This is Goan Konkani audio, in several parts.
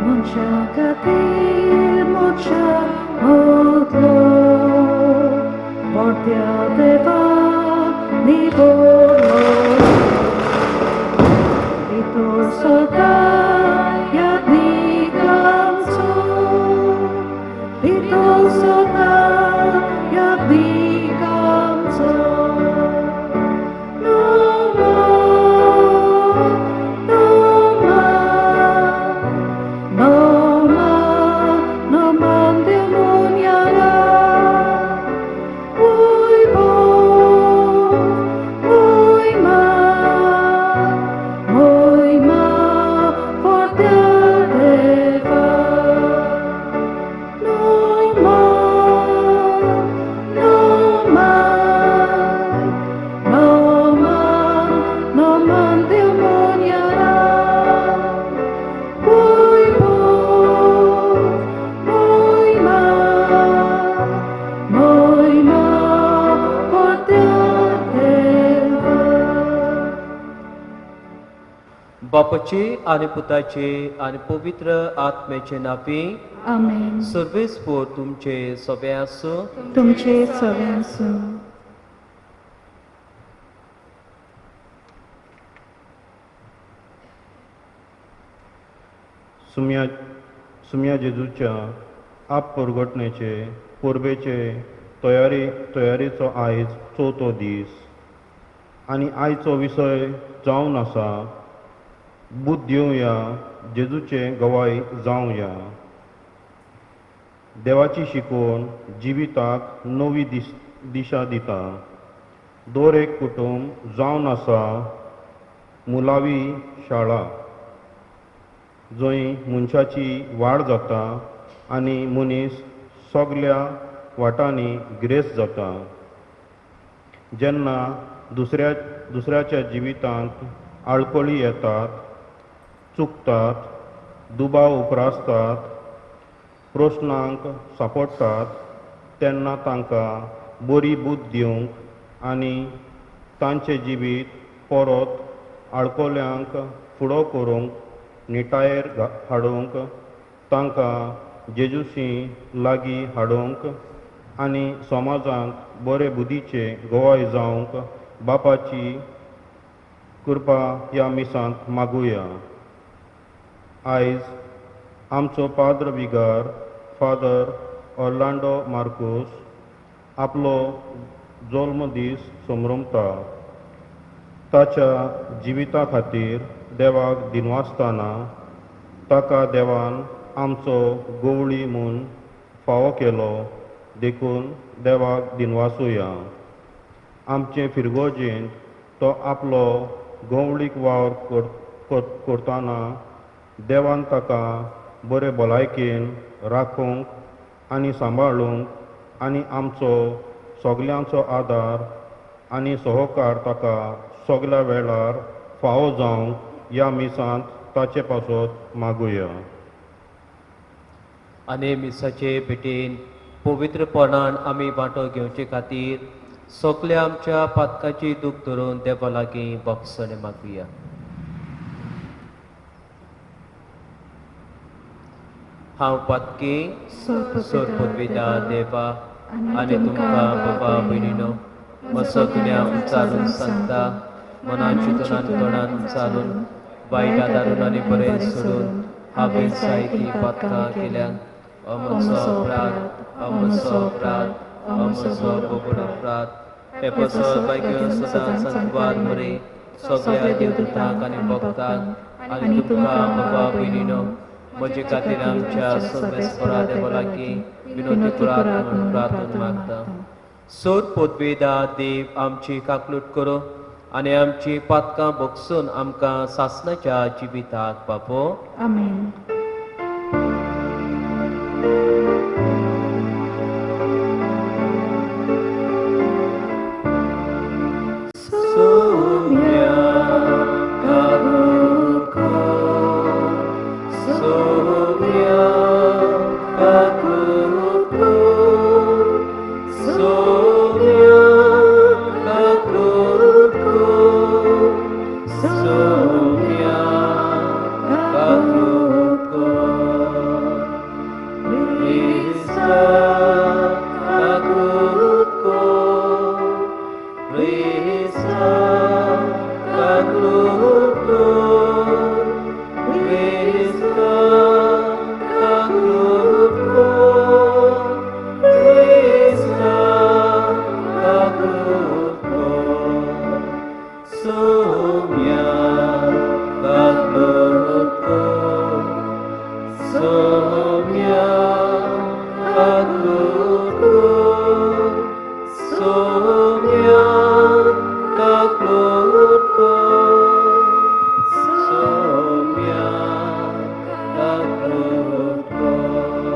मनशा खातीर मनशा मदलो मोठ्या देवा निवडलो भितर सदां यादनिकांचो भितर सदां यादनिकांचो. No more, no more, no more, no mandemunyara. Muy bon, muy mal, muy mal por te deva. No more, no more, no more, no mandemunyara. Muy bon, muy mal, muy mal por te deva. बापाचे आनी पुताचे आनी पवित्र आत्म्याचे नांवी. आमेन. सर्वेस्पोर तुमचे सगळे आसूं. तुमचे सगळे आसूं. सुम्या सुम्या जेजूच्या आप परगटणेचे परबेचे तयारेचो आयज चवथो दीस आनी आयचो विशय जावन आसा बुद्द दिवया, जेजूचे गवाय जावया. देवाची शिकवण जिविताक नवी दिशा दिता. दर एक कुटुंब जावन आसा मुलावी शाळा, जंय मनशाची वाड जाता आनी मनीस सगल्या वाटांनी गिरेस्त जाता. जेन्ना दुसऱ्याच्या जिवितांत आडखळी येतात, चुकतात, दुबाव उप्रासतात, प्रस्नांक सांपडटात, तेन्ना तांकां बरी बुद्द दिवंक आनी तांचें जिवीत परत आडखळ्यांक फुडो करूंक निटायेर हाडूंक, तांकां जेजूशी लागीं हाडूंक आनी समाजांत बरे बुद्धीचे गवाय जावंक बापाची कृपा ह्या मिसांत मागुया. आयज आमचो पाद्र विगार फादर ऑर्लांडो मार्कोस आपलो जल्म दीस समरमता. ताच्या जिविता खातीर देवाक दिनवासतना ताका देवान आमचो गवळी म्हूण फावो केलो देखून देवाक दिनवासुया. आमचे फिरगोजेंत तो आपलो गवळीक वावर करतना देवान ताका बरे भलायकेन राखूंक आनी सांबाळूंक आनी आमचो सगल्यांचो आदार आनी सहकार ताका सगल्या वेळार फावो जावंक ह्या मिसांत ताचे पासत मागुया. आनी मिसाचे भेटेन पवित्रपणान आमी वांटो घेवचे खातीर सगल्या आमच्या पातकाची दूख धरून देवा लागीं बक्षणें मागुया. हांव पातकी सोरपुतविता देवा आनी तुमकां बाबा भयणीनो म्हजो गुन्यांव उचारून सांगता, मनान चिंतनान तोंडान उचारून वायट आदारून आनी बरें सोडून हांवें जायतीं पातकां केल्यात. अमचो अपराध, अमचो अपराध, अमचो बोगड अपराध. हे पसत भाग्य सदांच संतवाद मरे सगळ्या देवदूतांक आनी भक्तांक आनी तुमकां बाबा भयणीनो म्हजे खातीर आमच्या सर्वेस्परा देवा लागीं विनोदी करात म्हूण प्रार्थना मागता. सोर पोतवेदा देव आमची काकलूट करो आनी आमची पातकां भोगसून आमकां सासणाच्या जिविताक बापो. आमेन. Soumya. काकूट कर, सोम्या काकूट कर, सोम्या काकूट कर.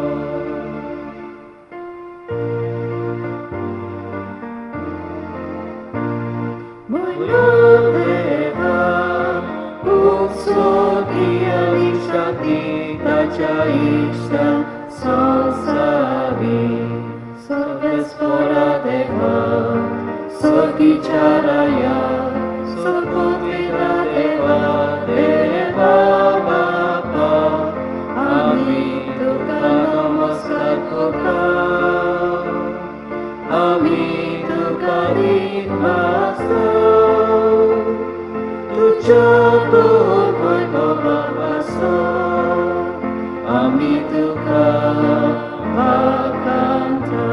म्हया देवा, पूत स्वर्गीय आनी शांती ताच्या इश्टा संवसारी सर्वेस्परा देवा, स्वर्गीच्या राया, सर्वपिता देवा, देवा बापा, आमी तुका नमस्कार करता, आमी तुका दिता. तुज्या तूं बाबा, आमी तुका वाखाणता.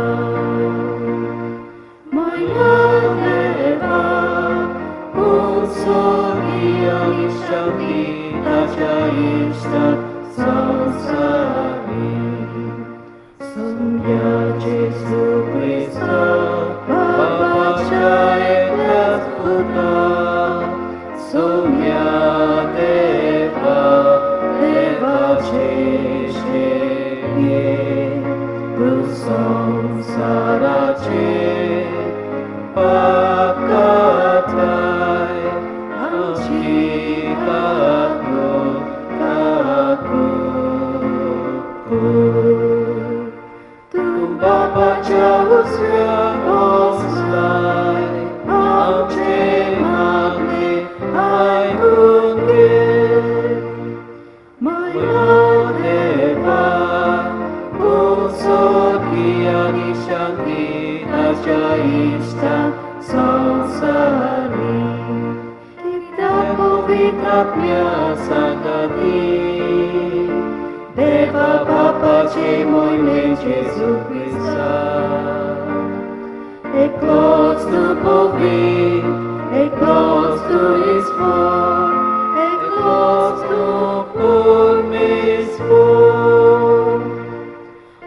म्हया देवा, पूत स्वर्गीय आनी शांती ताच्या इश्टा संवसारी. सोम्या जेजू क्रिस्ता बाबाच्या एकल्याच पुता, सोम्या देवा, देवाचे शेणये, तूं संवसाराचे पाप काडताय, आमची काकूट काकूट कर. तूं बापाच्या उजव्या बसलाय, आमचे मागणे आयकून घे. म्हया देवा, पूत स्वर्गीय आनी शांती ताच्या इश्टा संवसारी. कित्याक पवित्र आत्म्या सांगाती, देवा बापाचे मोयले जेजू क्रिस्ता, एकलोच तूं पवित्र, एकलोच तूं इस्पोर, एकलोच तूं परमेश्वर.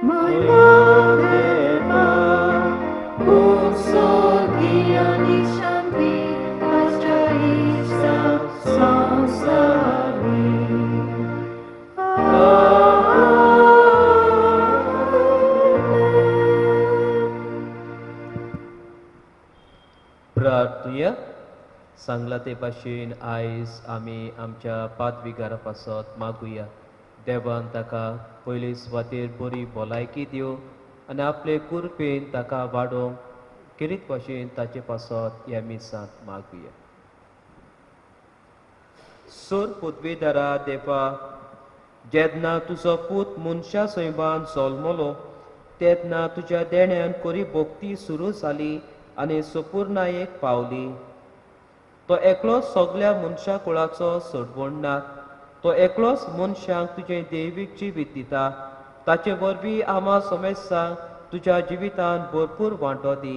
म्हया देवा, पूत स्वर्गीय आनी शांती ताच्या इश्टा संवसारी. आमेन. प्रार्थुया. सांगला ते भाशेन आयज आमी आमच्या पादविगारा पासत मागुया. देवान ताका पयले सुवातेर बरी भलायकी दिवं आनी आपले कुरपेन ताका वाडोवंक खेरीत भाशेन ताचे पासत ह्या मिसांत मागुया. सोर पुतवेदारा देवा, जेन्ना तुजो पूत मनशा सैमान जल्मलो तेन्ना तुज्या देण्यान कोरी भक्ती सुरू जाली आनी सुपुर्णायेक पावली. तो एकलोच सगल्या मनशा कुळाचो सोडवण ना, तो एकलोच मनशांक तुजें दैवीक जिवीत दिता. ताचे वरवीं आमा समेस्तांक तुज्या जिवितान भरपूर वांटो दी.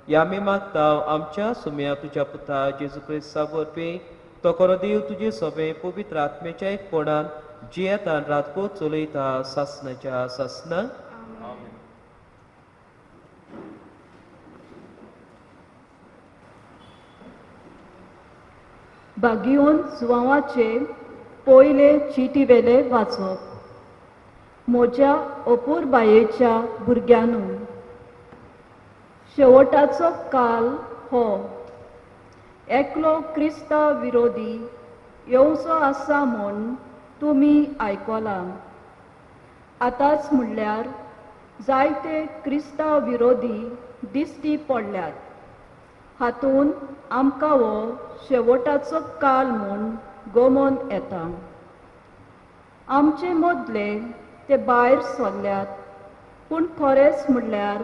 ह्या आमी मागता आमच्या सुम्या तुज्या पुता जेजू क्रिस्ता वरवीं. तो खरो देव तुजे सभे पवित्र आत्मेच्या एकपणान जियेतान रातको चलयता सासनाच्या सासनाक. बागियोन जुवांवाचे पयले चिटीवेले वाचप. म्हज्या अपुरबायेच्या भुरग्यांनू, शेवटाचो काल हो. एकलो क्रिस्ता विरोधी येवचो आसा म्हूण तुमी आयकलां. आतांच म्हणल्यार जायते क्रिस्ता विरोधी दिश्टी पडल्यात. हातूंत आमकां हो शेवटाचो काल म्हूण गमन येता. आमचे मदले ते भायर सरल्यात, पूण खरेंच म्हणल्यार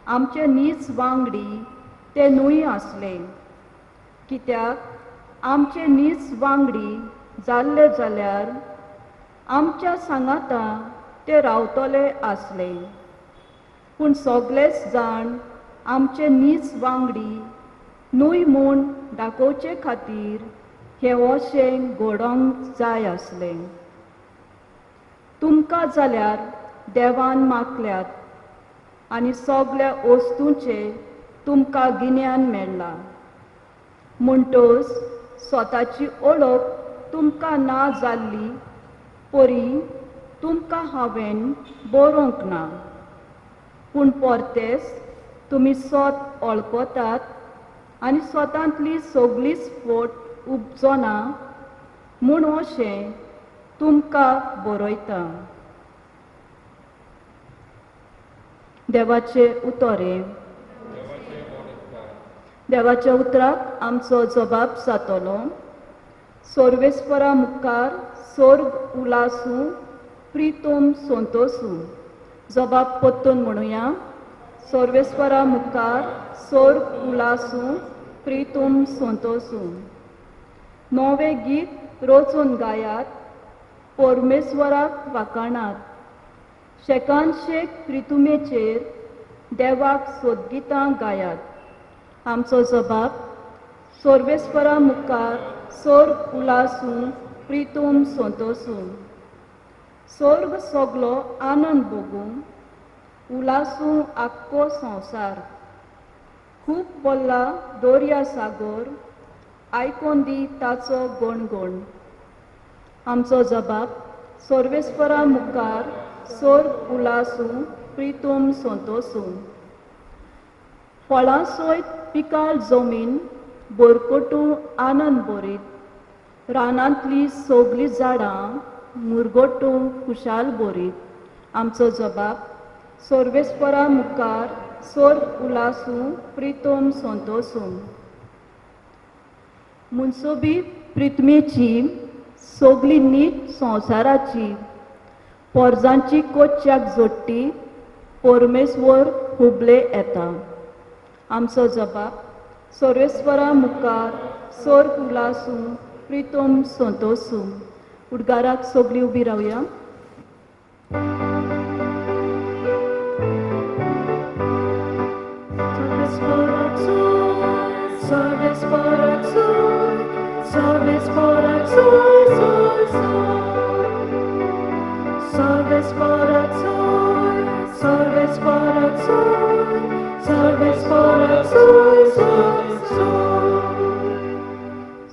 आमचे नीज वांगडी ते न्हय आसले. कित्याक आमचे नीज वांगडी जाल्ले जाल्यार आमच्या सांगाता ते रावतले आसले. पूण सगळेच जाण आमचे नीज वांगडी न्हय म्हूण दाखोवचे खातीर हें अशें घडोवंक जाय आसलें. तुमकां जाल्यार देवान मागल्यात, आनी सगल्या वस्तूंचें तुमकां गिन्यान मेळ्ळां. म्हणटच स्वताची ओळख तुमकां ना जाल्ली परी तुमकां हांवें बरोवंक ना, पूण परतेच तुमी स्वत वळखतात आनी स्वतांतली सगळीच फट उपजना म्हूण अशें तुमकां बरयता. देवाचें उतर हें. देवाच्या उतराक आमचो जबाब जातलो. सर्वेस्परा मुखार सर्ग उलासूं प्रितूम संतोसूं. जबाब परतून म्हणुया. सर्वेस्परा मुखार सर्ग उलासूं प्रितूम संतोसूं. नवें गीत रचून गायात, परमेश्वराक वाखाणात. शेकानशेक प्रितुमेचेर देवाक सोदगितां गायात. आमचो जबाब सर्वेस्परा मुखार सर्ग उलासूं प्रितूम संतोसूं. सर्ग सगलो आनंद भोगूं, उलासूं आख्खो संवसार. खूब बोल्ला दर्या सागोर, आयकोन दी ताचो गणगण. आमचो जबाब सर्वेस्परा मुखार सर्ग उलासूं प्रितूम संतोसूं. फळां सयत पिकाळ जमीन बोरकोटूं आनंद भरीत. रानांतली सगळीं झाडां मुरगोटूं खुशाल भरीत. आमचो जबाब सर्वेस्परा मुखार सर्ग उलासूं प्रितूम संतोसूं. मुनसोबी प्रितमेची सगळी नीट संवसाराची पोरजांची कोच्याक जोडटी परमेश्वर हुबले येता. आमचो जबाब सर्वेस्परा मुखार सर्ग उलासूं प्रितूम संतोसूं. उडगाराक सगळीं उबी रावया.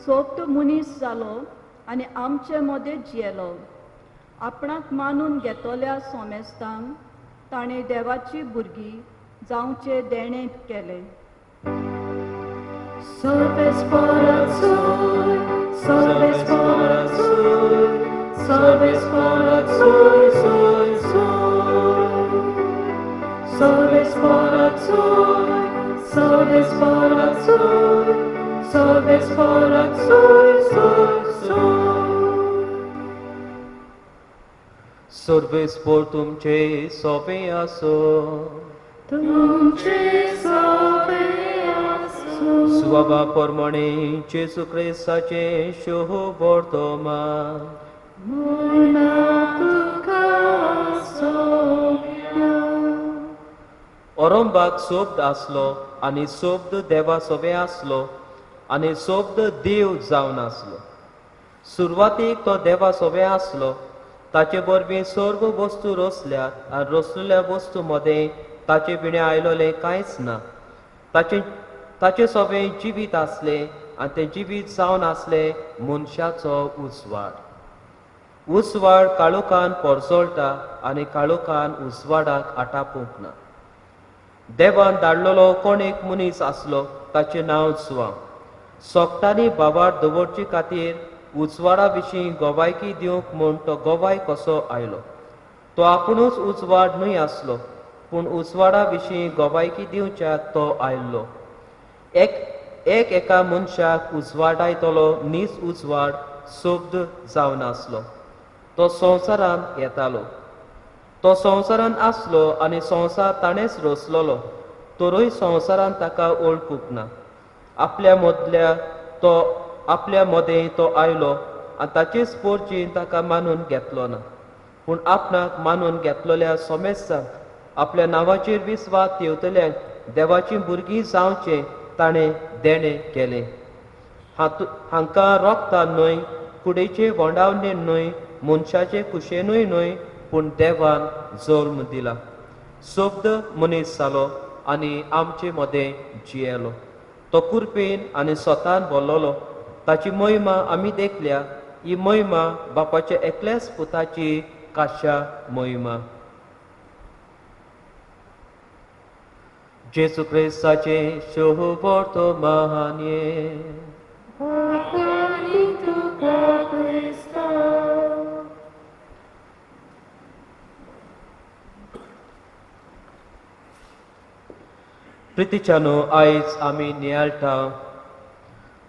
सोबत मनीस जालो आनी आमचे मदें जियेलो. आपणाक मानून घेतल्या सोमेस्तांक ताणें देवाची भुरगीं जावचें देणें केलें. सर्वेस्पर तुमचे सोबे आसो. तुमचे सोबे आसो. सुवाबा प्रमाणे जेजू क्रिस्ताचें शुभ वर्तमान. मरणां तुका सोम्या. ओरंबाक शब्द आसलो आनी शब्द देवा सोबे आसलो आनी शब्द देव जावन आसलो. सुरवातीक तो देवा सोबे आसलो. ताचे वरवीं सर्व वस्तू रचल्यात आनी रचलेल्या वस्तू मदें ताचे विणें आयलोलें कांयच ना. ताचे सोबें जिवीत आसलें आनी तें जिवीत जावन आसलें मनशाचो उजवाड. उजवाड काळोखान परजळटा आनी काळोखान उजवाडाक आटापूंक ना. देवान धाडलेलो कोण एक मनीस आसलो, ताचें नांव जुवांव. सोगटांनी बाबार दवरचे खातीर उजवाडा विशीं गवायकी दिवंक म्हूण तो गवाय कसो आयलो. तो आपुणूच उजवाड न्हय आसलो, पूण उजवाडा विशीं गवायकी दिवच्याक तो आयल्लो. एक एक एका मनशाक उजवाडायतलो नीज उजवाड शब्द जावन आसलो. तो संवसारांत येतालो. तो संवसारांत आसलो आनी संवसार ताणेंच रचलोलो, तरूय संवसारान ताका वळखूंक ना. आपल्या मदें तो आयलो आनी ताचेच पोरजीन ताका मानून घेतलो ना. पूण आपणाक मानून घेतलेल्या सोमेस्तांक आपल्या नांवाचेर विस्वास येवतल्यांक देवाचीं भुरगीं जावचें ताणें देणें केलें. हांकां रोगतान न्हय, कुडीचे वोंडावणेन न्हय, मनशाचे कुशेनूय न्हय, पूण देवान जल्म दिला. शब्द मनीस जालो आनी आमचे मदें जियेलो. तो कुरपेन आनी स्वतान बोल्लोलो. ताची महिमा आमी देखल्या. ही महिमा बापाच्या एकल्याच पुताची काशा महिमा. जेजू क्रिस्ताचें शुभवर्तमान्ये. वाखाणी तुका क्रिस्ता. प्रितीच्यानो, आयज आमी नियाळटा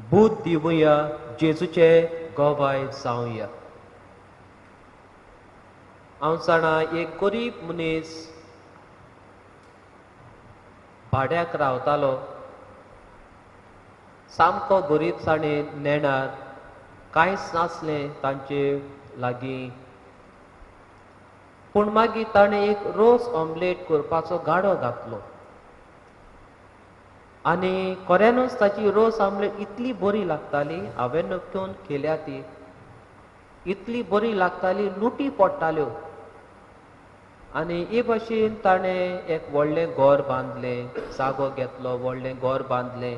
बूद दिवया, जेजूचे गवाय जावया. हांव जाणा, एक गरीब मनीस भाड्याक रावतालो. सामको गरीबसाणेन, नेणार, कांयच नासलें तांचे लागीं. पूण मागीर ताणें एक रोस ऑमलेट करपाचो गाडो घातलो आनी खऱ्यानूच ताची रोस आमलेट इतली बरी लागताली, हांवें नकून केल्या ती, इतली बरी लागताली, लुटी पडटाल्यो. आनी हे भाशेन ताणें एक व्हडलें घर बांदलें, जागो घेतलो, व्हडलें घर बांदलें.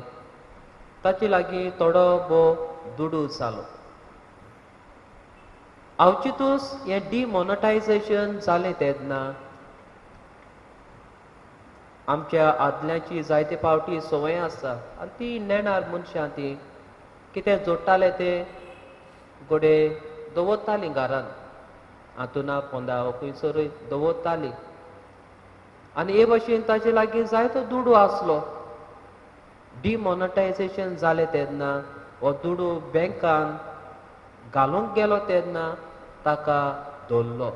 ताचे लागीं थोडो भोव दुडू जालो. अवचितूच हें डिमॉनिटायजेशन जालें तेन्ना आमच्या आदल्यांची जायते फावटी संवय आसा आनी ती नेणार मनशां ती कितें जोडटाले ते गोडे दवरतालीं घरांत, आंतुना पोंदा खंयसरूय दवरतालीं. आनी हे भाशेन ताचे लागीं जायतो दुडू आसलो. डिमॉनिटायजेशन जालें तेन्ना हो दुडू बँकान घालूंक गेलो तेन्ना ताका धरलो.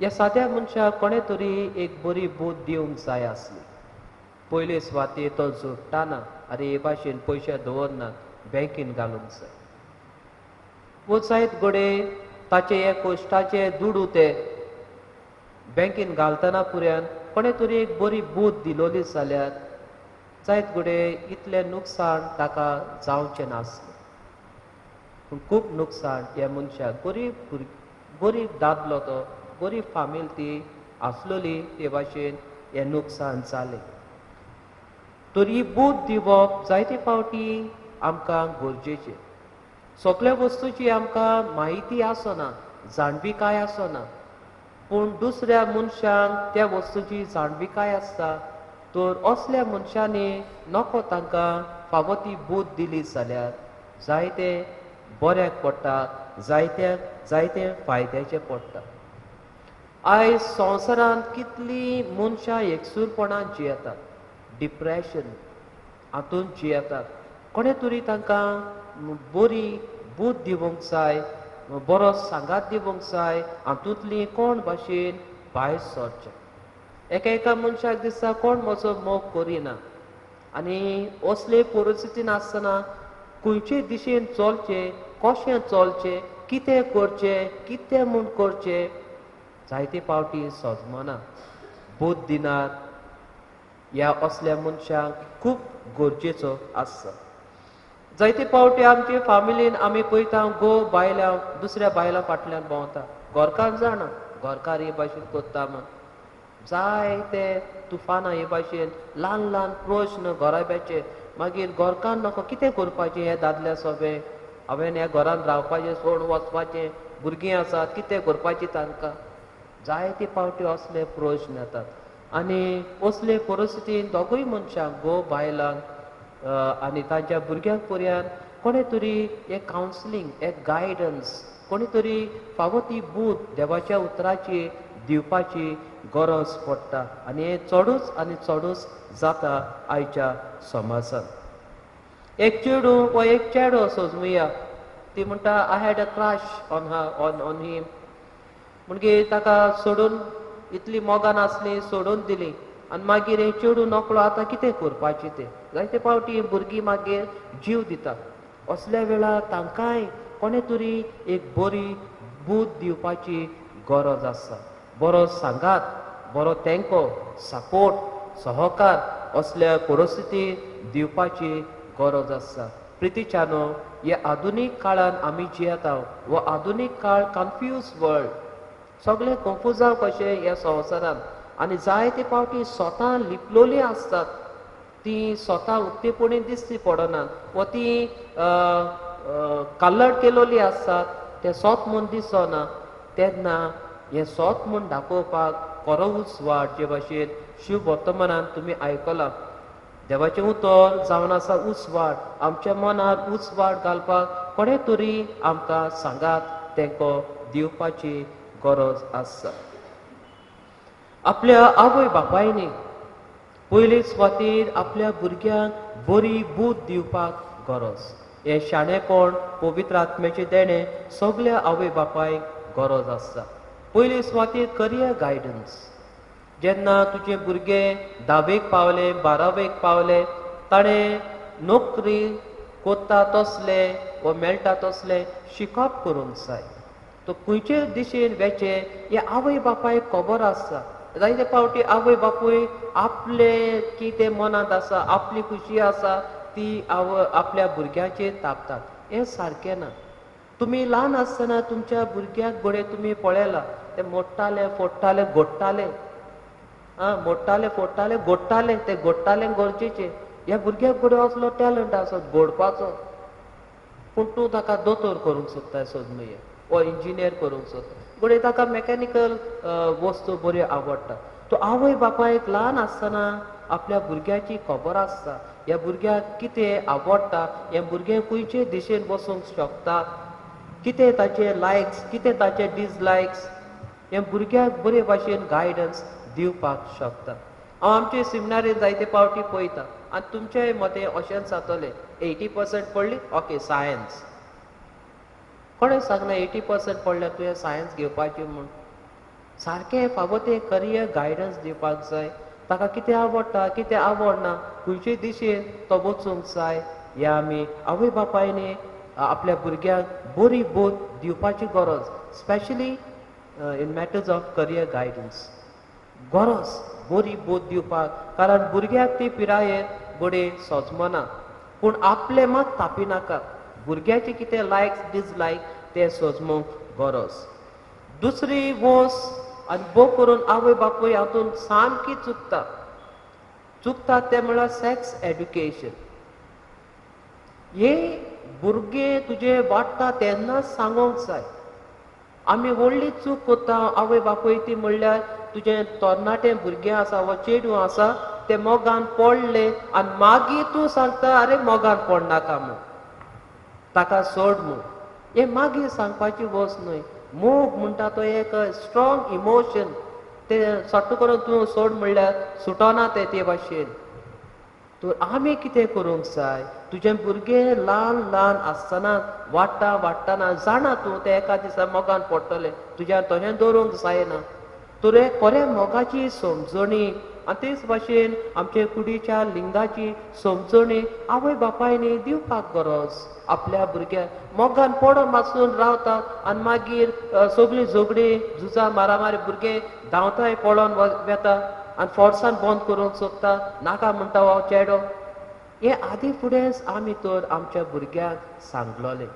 ह्या साद्या मनशाक कोणें तरी एक बरी बूद दिवंक जाय आसली. पयले सुवातेर तो जोडटाना, आरे हे भाशेन पयशे दवरनात, बँकेन घालूंक जाय. वो जायत घडये ताचे हे कश्टाचे दुडू ते बँकेन घालतना पुऱ्यान कोणें तरी एक बरी बूद दिलोली जाल्यार जायत घडये इतलें नुकसाण ताका जावचें नासलें. पूण खूब नुकसाण ह्या मनशाक, गरीब गरीब दादलो तो, गरीब फामील ती आसलोली, ते भाशेन हें नुकसान जालें. तर ही बूद दिवप जायते फावटी आमकां गरजेचें. सगल्या वस्तूची आमकां म्हायती आसना, जाणविकाय आसना, पूण दुसऱ्या मनशांक त्या वस्तूची जाणविकाय आसता. तर असल्या मनशांनी नको तांकां फावो ती बूद दिली जाल्यार जायते बऱ्याक पडटा, जायत्याक जायते फायद्याचें पडटा. आयज संवसारांत कितलीं मनशां एकसूरपणान जियेतात, डिप्रेशन हातूंत जियेतात. कोणें तरी तांकां बरी बूद दिवंक जाय, बरो सांगात दिवंक जाय, हातूंतली कोण भाशेन भायर सरचें. एका एका मनशाक दिसता कोण म्हजो मोग करिना आनी असले परिस्थितीन आसतना खंयचे दिशेन चलचें, कशें चलचें, कितें करचें, कितें म्हूण करचें जायते फावटी सजमना. बूद दिनात ह्या असल्या मनशांक खूब गरजेचो आसता. जायते फावटी आमचे फामिलीन आमी पळयता, घोव बायलां दुसऱ्या बायलां फाटल्यान भोंवता. घरकार जाणा घरकार हे भाशेन करता म्हण, जायते तुफानां हे भाशेन ल्हान ल्हान प्रश्न घराब्याचे. मागीर घरकार नको कितें करपाचें हे दादल्या सोबें, हांवें ह्या घरांत रावपाचें सोड वचपाचें, भुरगीं आसात कितें करपाचें तांकां. जायते फावटी असले प्रश्न येतात आनी असले परिस्थितीन दोगूय मनशांक, घोव बायलांक आनी तांच्या भुरग्यांक पर्यंत कोणें तरी एक कावन्सिलींग, एक गायडन्स, कोणी तरी फावो ती बूद देवाच्या उतराची दिवपाची गरज पडटा. आनी हें चडूच आनी चडूच जाता आयच्या समाजांत. एक चेडूं वा एक चेडो सोजमुया, ती म्हणटा I had a crush on her on him. म्हणगीर ताका सोडून, इतली मोगान आसली, सोडून दिली आनी मागीर हें चेडूं नकळो आतां कितें करपाचें तें. जायते फावटी भुरगीं मागीर जीव दिता. असल्या वेळार तांकांय कोणें तरी एक बरी बूद दिवपाची गरज आसा. बरो सांगात, बरो तेंको, सपोर्ट, सहकार असल्या परिस्थिती दिवपाची गरज आसा. प्रितीच्यानो, ह्या आधुनीक काळान आमी जियेता. हो आधुनीक काळ कन्फ्यूज वर्ल्ड. सगळें कंफ्युजांव कशें ह्या संवसारांत आनी जायते फावटी स्वता लिपलोली आसतात, ती स्वता उक्तेपणी दिसती पडनात वा ती कलर केलोली आसतात, ते सोत म्हूण दिसना. तेन्ना हें सोत म्हूण दाखोवपाक खरो उजवाड जे भाशेन शिव वर्तमानान तुमी आयकलां, देवाचें उतर जावन आसा उजवाड. आमच्या मनार उजवाड घालपाक कोणें तरी आमकां सांगात तेंको दिवपाची गरज आसा. आपल्या आवय बापायनी पयले सुवातेर आपल्या भुरग्यांक बरी बूद दिवपाक गरज. हें शाणेपण पवित्र आत्म्याचें देणें सगल्या आवय बापायक गरज आसा. पयले सुवातेर करियर गायडन्स. जेन्ना तुजें भुरगें धावेक पावलें, बारावेक पावलें, ताणें नोकरी कोत्ता तसलें वा मेळटा तसलें शिकप करूंक जाय. तो खंयचे दिशेन वेचें हें आवय बापायक खबर आसता. जायते फावटी आवय बापूय आपले कितें मनांत आसा, आपली खुशी आसा ती आवय आपल्या भुरग्याचेर तापतात. हें सारकें ना. तुमी ल्हान आसतना तुमच्या भुरग्याक घडये तुमी पळयलां, ते मोडटाले, फोडटाले, गोडटाले, आं मोडटाले, फोडटाले, गोडटाले, ते गोडटाले गरजेचे. ह्या भुरग्याक घडये असलो टॅलंट आसा गोडपाचो, पूण तूं ताका दोतोर करूंक सोदता सोदमुया वा इंजिनियर करूंक सोदता, घडये ताका मॅकॅनिकल वस्तू बऱ्यो आवडटा. तो आवय बापायक ल्हान आसतना आपल्या भुरग्याची खबर आसता, ह्या भुरग्याक कितें आवडटा, हें भुरगें खंयचे दिशेन वचूंक शकता, कितें ताचे लायक्स, कितें ताचे डिसलायक्स, हें भुरग्याक बरे भाशेन गायडन्स दिवपाक शकता. हांव आमचे सिमिनारीन जायते फावटी पळयता आनी तुमचेय मतें अशेंच जातलें, 80% पडली ओके सायन्स, कोणें सांगना 80% पडल्यार तुवें सायन्स घेवपाची म्हूण. सारकें फावो तें करियर गायडन्स दिवपाक जाय. ताका कितें आवडटा, कितें आवडना, खंयचे दिशेन तो वचूंक जाय, ह्या आमी आवय बापायनी आपल्या भुरग्यांक बरी बोध दिवपाची गरज, specially in matters of career guidance गरज बरी बोध दिवपाक. कारण भुरग्याक ती पिरायेर घडये सजमना, पूण आपलें मात तापिनाका, भुरग्याचे कितें लायक्स डिसलायक तें सजमूंक गरज. दुसरी वोस आनी भोव करून आवय बापूय हातूंत सामकी चुकता, चुकता तें म्हळ्यार सॅक्स एड्युकेशन. हे भुरगें तुजें वाडटा तेन्नाच सांगोंक जाय. आमी व्हडली चूक करता आवय बापूय ती म्हणल्यार तुजें तरणाटें भुरगें आसा वा चेडूं आसा तें मोगान पडलें आनी मागीर तूं सांगता अरे मोगान पडनाका म्हूण, ताका सोड म्हूण. हें मागीर सांगपाची वस्त न्हय. मोग म्हणटा तो एक स्ट्रॉंग इमोशन, तें सट्ट करून तूं सोड म्हणल्यार सुटना तें ते भाशेन. तर आमी कितें करूंक जाय, तुजें भुरगें ल्हान ल्हान आसतना वाडटा वाडटना जाणा तूं तें एका दिसा मोगान पडटलें, तुज्यान तशें दवरूंक जायना. तर खरें मोगाची समजणी आनी तेच भाशेन आमचे कुडीच्या लिंगाची समजणी आवय बापायनी दिवपाक गरज. आपल्या भुरग्याक मोगान पडोन मातसून रावता आनी मागीर सगळीं झगडीं झुजां मारामारी भुरगें धांवताय पळोवन वेता आनी फोर्सान बंद करूंक सोदता, नाका म्हणटा हो चेडो. हें आदी फुडेंच आमी तर आमच्या भुरग्यांक सांगलोलें,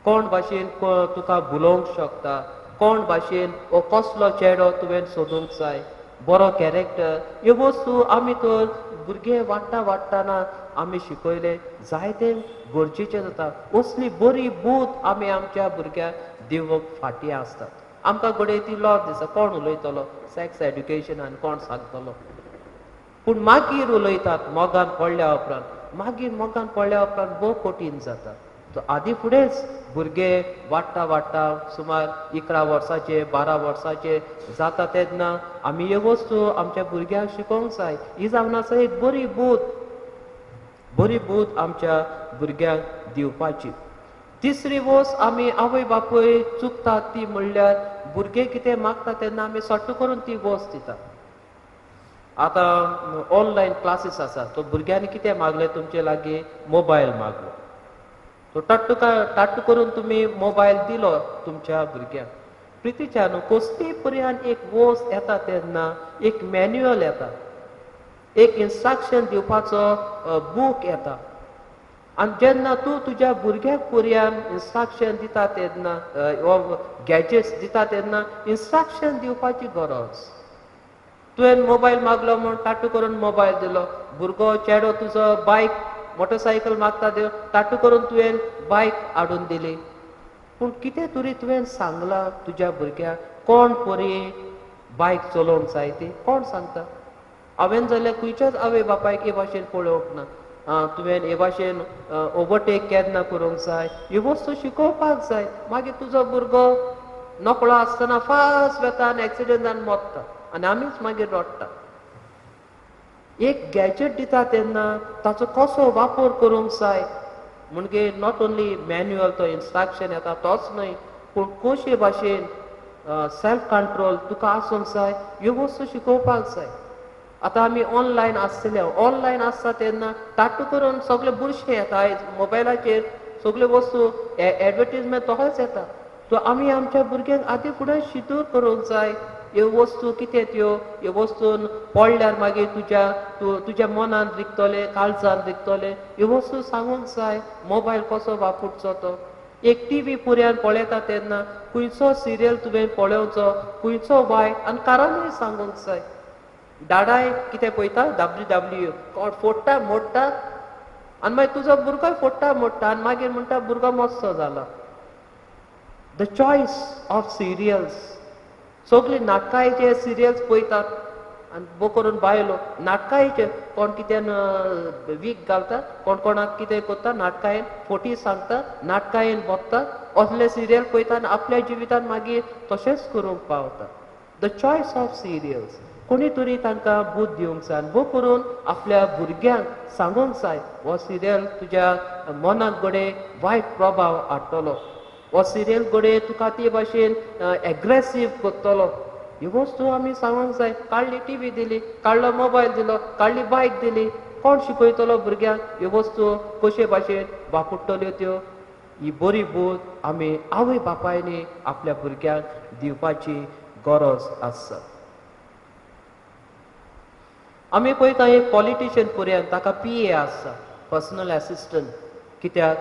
कोण भाशेन तुका भुलोवंक शकता, कोण भाशेन वो कसलो चेडो तुवें सोदूंक जाय, बरो कॅरेक्टर, ह्यो वस्तू आमी तर भुरगे वाडटा वाडटना आमी शिकयले जायते गरजेचें जाता. असली बरी बूद आमी आमच्या भुरग्यांक दिवंक फाटीं आसतात. आमकां घडये ती लॉज दिसा, कोण उलयतलो सॅक्स एड्युकेशन आनी कोण सांगतलो, पूण मागीर उलयतात मोगान पडल्या उपरांत. मागीर मोगान पडल्या उपरांत भोव कठीण जाता. तो आदी फुडेंच भुरगे वाडटा वाडटा सुमार 11 वर्साचे 12 वर्साचे जाता तेन्ना आमी ह्यो वस्तू आमच्या भुरग्यांक शिकोवंक जाय. ही जावन आसा एक बरी बूद, बरी बूद आमच्या भुरग्यांक दिवपाची. तिसरी वस्त आमी आवय बापूय चुकतात ती म्हणल्यार भुरगे कितें मागता तेन्ना आमी सट्ट करून ती वस्त दिता. आतां ऑनलायन क्लासीस आसा, तो भुरग्यांनी कितें मागलें तुमचे लागीं, मोबायल मागलो, तो टाट्ट करून तुमी मोबायल दिलो तुमच्या भुरग्यांक. प्रितीच्या न्हू कसली पर्यंत एक वस्त येता तेन्ना एक मॅन्युअल येता, एक इन्स्ट्रक्शन दिवपाचो बूक येता. आनी जेन्ना तूं तुज्या भुरग्याक पुरयान इन्स्ट्रक्शन दिता तेन्ना गॅजेट्स दिता तेन्ना इन्स्ट्रक्शन दिवपाची गरज. तुवें मोबायल मागलो म्हूण टाटू करून मोबायल दिलो, भुरगो चेडो तुजो बायक मोटरसायकल मागता त्यो टाटू करून तुवें बायक हाडून दिली. पूण कितें तरी तुवें सांगलां तुज्या भुरग्याक कोण परी बायक चलोवंक जाय ती कोण सांगता? हांवें जाल्यार खंयच्याच आवय बापायक हे भाशेन पळोवंक ना. तुवें हे भाशेन ओवरटेक केन्ना करूंक जाय ही वस्तू शिकोवपाक जाय. मागीर तुजो भुरगो नकळो आसतना फास्ट वेता आनी एक्सिडंट जावन मरता आनी आमीच मागीर रडटा. एक गॅजेट दिता तेन्ना ताचो कसो वापर करूंक जाय म्हणजे not only manual तो इन्स्ट्रक्शन येता तोच न्हय, पूण कशे भाशेन सेल्फ कंट्रोल तुका आसूंक जाय ह्यो वस्तू शिकोवपाक जाय. आतां आमी ऑनलायन आसतले, ऑनलायन आसता तेन्ना टाटू करून सगळे बुरशें येता आयज मोबायलाचेर सगल्यो वस्तू एडवर्टीजमेंट तशेंच येता. सो आमी आमच्या भुरग्यांक आदी फुडें शितूर करूंक जाय ह्यो वस्तू कितें त्यो, ह्यो वस्तून पडल्यार मागीर तुज्या तुज्या मनान रिगतलें, काळजान रिगतलें, ह्यो वस्तू सांगूंक जाय. मोबायल कसो वापरचो तो, एक टी व्ही पुऱ्यान पळयता तेन्ना खंयचो सिरियल तुवें पळोवचो, खंयचो वायट आनी कारणूय सांगूंक जाय. डाडाय कितें पळयता डब्ल्यू डब्ल्यू कोण फोडटा मोडटा आनी मागीर तुजो भुरगोय फोडटा मोडटा आनी मागीर म्हणटा भुरगो मस्तो जाला. The choice of serials, सगळीं नाटकांचे सिरियल्स पळयतात आनी बो करून बायलो नाटकांचे कोण कितें वीक घालता, कोण कोणाक कितें करता, नाटकायेन फोटी सांगता, नाटकायेन बगता, असले सिरियल पळयता आनी आपल्या जिवितान मागीर तशेंच करूंक पावता. The choice of serials कोणी तरी तांकां बूद दिवंक जाय आनी बो करून आपल्या भुरग्यांक सांगूंक जाय हो सिरियल तुज्या मनाक घडये वायट प्रभाव हाडटलो, हो सिरियल घडये तुका ते भाशेन एग्रेसीव करतलो. ही वस्तू आमी सांगूंक जाय. काडली टी व्ही दिली, काडलो मोबायल दिलो, काडली बायक दिली, कोण शिकयतलो भुरग्यांक ह्यो वस्तू कशे भाशेन वापरतल्यो त्यो? ही बरी बूद आमी आवय बापायनी आपल्या भुरग्यांक दिवपाची गरज आसा. आमी पळयता एक पॉलिटिशियन पुरयान ताका पी ए आसा, पर्सनल एसिस्टंट. कित्याक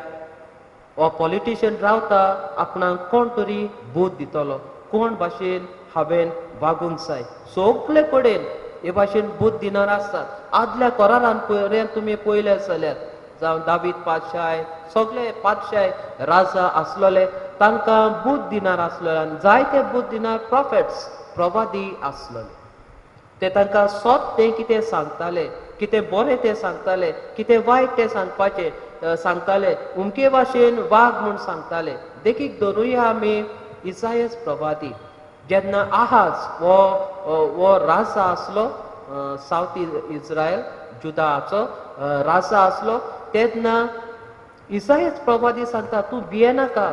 हो पॉलिटिशियन रावता आपणाक कोण तरी बूद दितलो, कोण भाशेन हांवें वागूंक जाय, सगळे कडेन हे भाशेन बूद दिनार आसतात. आदल्या करारान पर्यंत तुमी पळयले जाल्यार जावं दावीद पातशाय, सगळे पातशाय राजा आसलेले तांकां बूद दिनार आसलेले आनी जायते बूद दिनार प्रॉफेट्स प्रवादी आसलेले. ते तांकां सत तें कितें सांगताले, कितें बरें तें सांगताले, कितें वायट तें सांगपाचें सांगताले, उमके भाशेन वाग म्हूण सांगताले. देखीक धरुया आमी इसायस प्रवादी, जेन्ना आहाज हो हो राजा आसलो, सावथ इस्रायल जुदाचो राजा आसलो, तेन्ना इसायस प्रवादी सांगता तूं भियेनाका,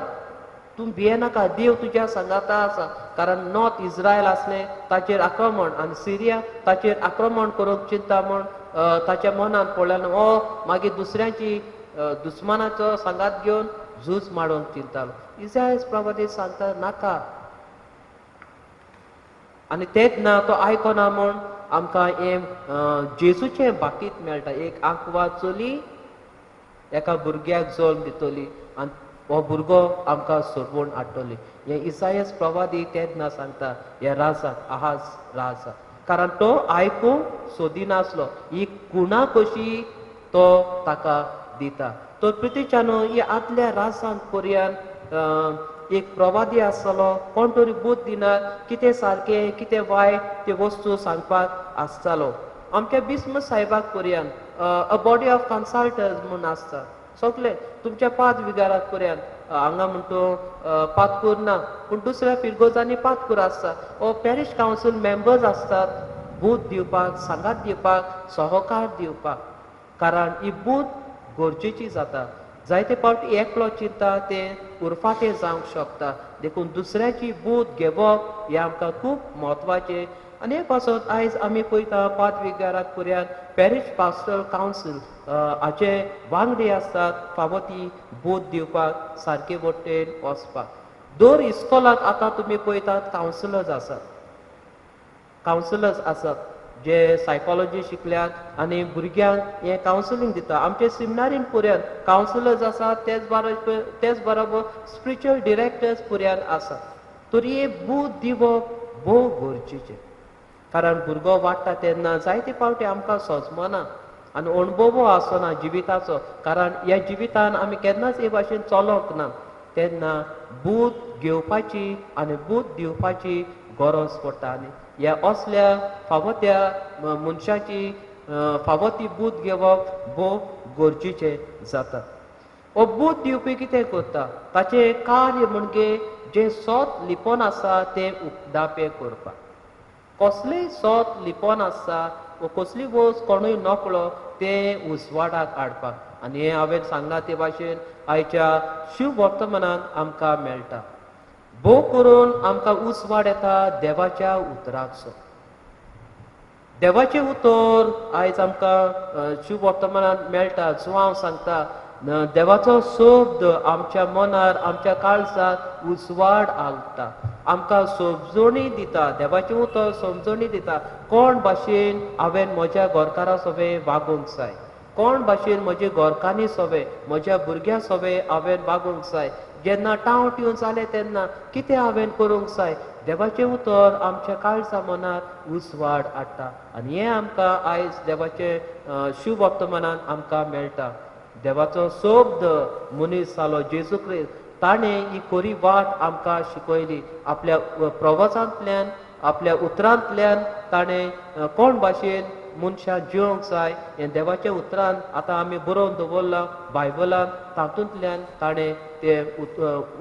तूं भियेनाका, देव तुज्या सांगाता आसा. कारण नॉर्थ इस्रायल आसलें ताचेर आक्रमण आनी सिरिया ताचेर आक्रमण करूंक चिंता म्हूण ताच्या मनान पडलें हो मागीर दुसऱ्यांची दुस्मानाचो सांगात घेवन झूज माडोवंक चिंतालो. इसायस प्रवादी सांगता नाका, आनी तेन्ना तो आयकना म्हूण आमकां हें जेजूचें बाकीत मेळटा. एक आंकवा चली एका भुरग्याक जल्म दितली आनी हो भुरगो आमकां सोडवण हाडटली. हें इसायस प्रवादी तेन्ना सांगता ह्या राजाक, आहाज राजा, कारण तो आयकूंक सोदिनासलो, ही गुणा कशी तो ताका दिता. तर प्रितीच्यानो ही आदल्या राजांक पर्यान एक प्रवादी आसतलो, कोण तरी बूद दिना कितें सारकें कितें वायट त्यो वस्तू सांगपाक आसतालो. आमच्या बिस्म साहेबाक पर्यान अ बॉडी ऑफ कन्सल्टर्स म्हूण आसता. सगळे तुमच्या पाद विगाराक पर्यान हांगा म्हणटो पातकूर ना, पूण दुसऱ्या फिरगोजांनी पातकूर आसता. ओ पॅरिश कावन्सील मेंबर्स आसतात बूद दिवपाक, सांगात दिवपाक, सहकार दिवपाक, कारण ही बूद गरजेची जाता. जायते फावटी एकलो चिंता तें उरफाटें जावंक शकता, देखून दुसऱ्याची बूद घेवप हें आमकां खूब म्हत्वाचें. आनी हे पासत आयज आमी पळयता पाद विगाराक पर्यान पॅरिश पास्टरल कावन्सील हाचे वांगडी आसतात फावो ती बूद दिवपाक, सारके वटेन वचपाक. दर इस्कोलाक आतां तुमी पळयतात कावन्सिलर्स आसात, कावन्सिलर्स आसात. जे सायकोलॉजी शिकल्यात आनी भुरग्यांक हें कावन्सिलींग दिता. आमचे सिमिनारीन पुऱ्यान कावन्सिलर्स आसात, तेच बरोबर स्पिरिच्युअल डिरेक्टर्स पुऱ्यान आसात. तरी बूद दिवप भोव गरजेचें, कारण भुरगो वाडटा तेन्ना जायते फावटी आमकां सोजमना आनी अणभव आसना जिविताचो, कारण ह्या जिवितान आमी केन्नाच हे भाशेन चलोंक ना. तेन्ना बूद घेवपाची आनी बूद दिवपाची गरज पडटा आनी ह्या असल्या फावो त्या मनशाची फावो ती बूद घेवप भोव गरजेचें जाता. हो बूद दिवपी कितें करता, ताचें कार्य म्हणजे जें सोत लिपोन आसा तें उक्तापें करपाक. कसलेंय सोत लिपोन आसा वा कसली वस्त कोणूय नकळो तें उजवाडाक हाडपाक. आनी हें हांवें सांगलां ते भाशेन आयच्या शिव वर्तमानान आमकां मेळटा. भोव करून आमकां उजवाड येता देवाच्या उतराचो. देवाचें उतर आयज आमकां शिव वर्तमानान मेळटा. जुवांव सांगता देवाचो शब्द आमच्या मनार आमच्या काळजाक उजवाड घालता, आमकां समजणी दिता. देवाचें उतर समजणी दिता कोण भाशेन हांवें म्हज्या घरकारा सोबें वागूंक जाय, कोण भाशेन म्हजे घरकान्नी सोबें म्हज्या भुरग्यां सोबें हांवें वागूंक जाय, जेन्ना टांव ट्यून जालें तेन्ना कितें हांवें करूंक जाय. देवाचें उतर आमच्या काळजा मनार उजवाड हाडटा आनी हें आमकां आयज देवाचें शिव वर्तमानान आमकां मेळटा. देवाचो शब्द मनीस जालो जेजू क्रिस्त, ताणें ही खरी वाट आमकां शिकयली. आपल्या प्रवासांतल्यान आपल्या उतरांतल्यान ताणें कोण भाशेन मनशां जिवंक जाय हें देवाच्या उतरान आतां आमी बरोवन दवरलां बायबलान, तातूंतल्यान ताणें तें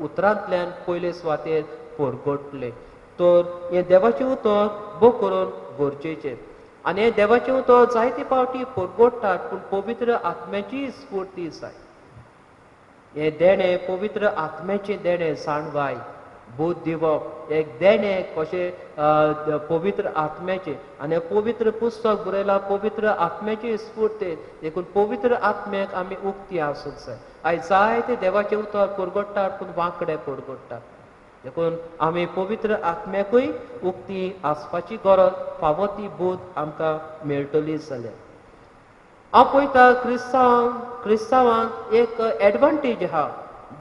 उतरांतल्यान पयले सुवातेर परगटलें. तर हें देवाचें उतर भोव करून गरजेचें आनी हें देवाचें उतर जायते फावटी परगटतात, पूण पवित्र आत्म्याची स्फूर्ती जाय. हें देणें पवित्र आत्म्याचें देणें, जाणवाय बोध दिवप एक देणें कशें पवित्र आत्म्याचें. आनी पवित्र पुस्तक बरयलां पवित्र आत्म्याची स्फूर्ती, देखून पवित्र आत्म्याक आमी उक्ती आसूंक जाय. आयज जायते देवाचें उतर परगटतात पूण वांकडे परगटतात, देखून आमी पवित्र आत्म्याकूय उक्ती आसपाची गरज, फावो ती बोध आमकां मेळटली जाल्यार. हांव पळयता क्रिस्तांवांक एक एडवांटेज आहा,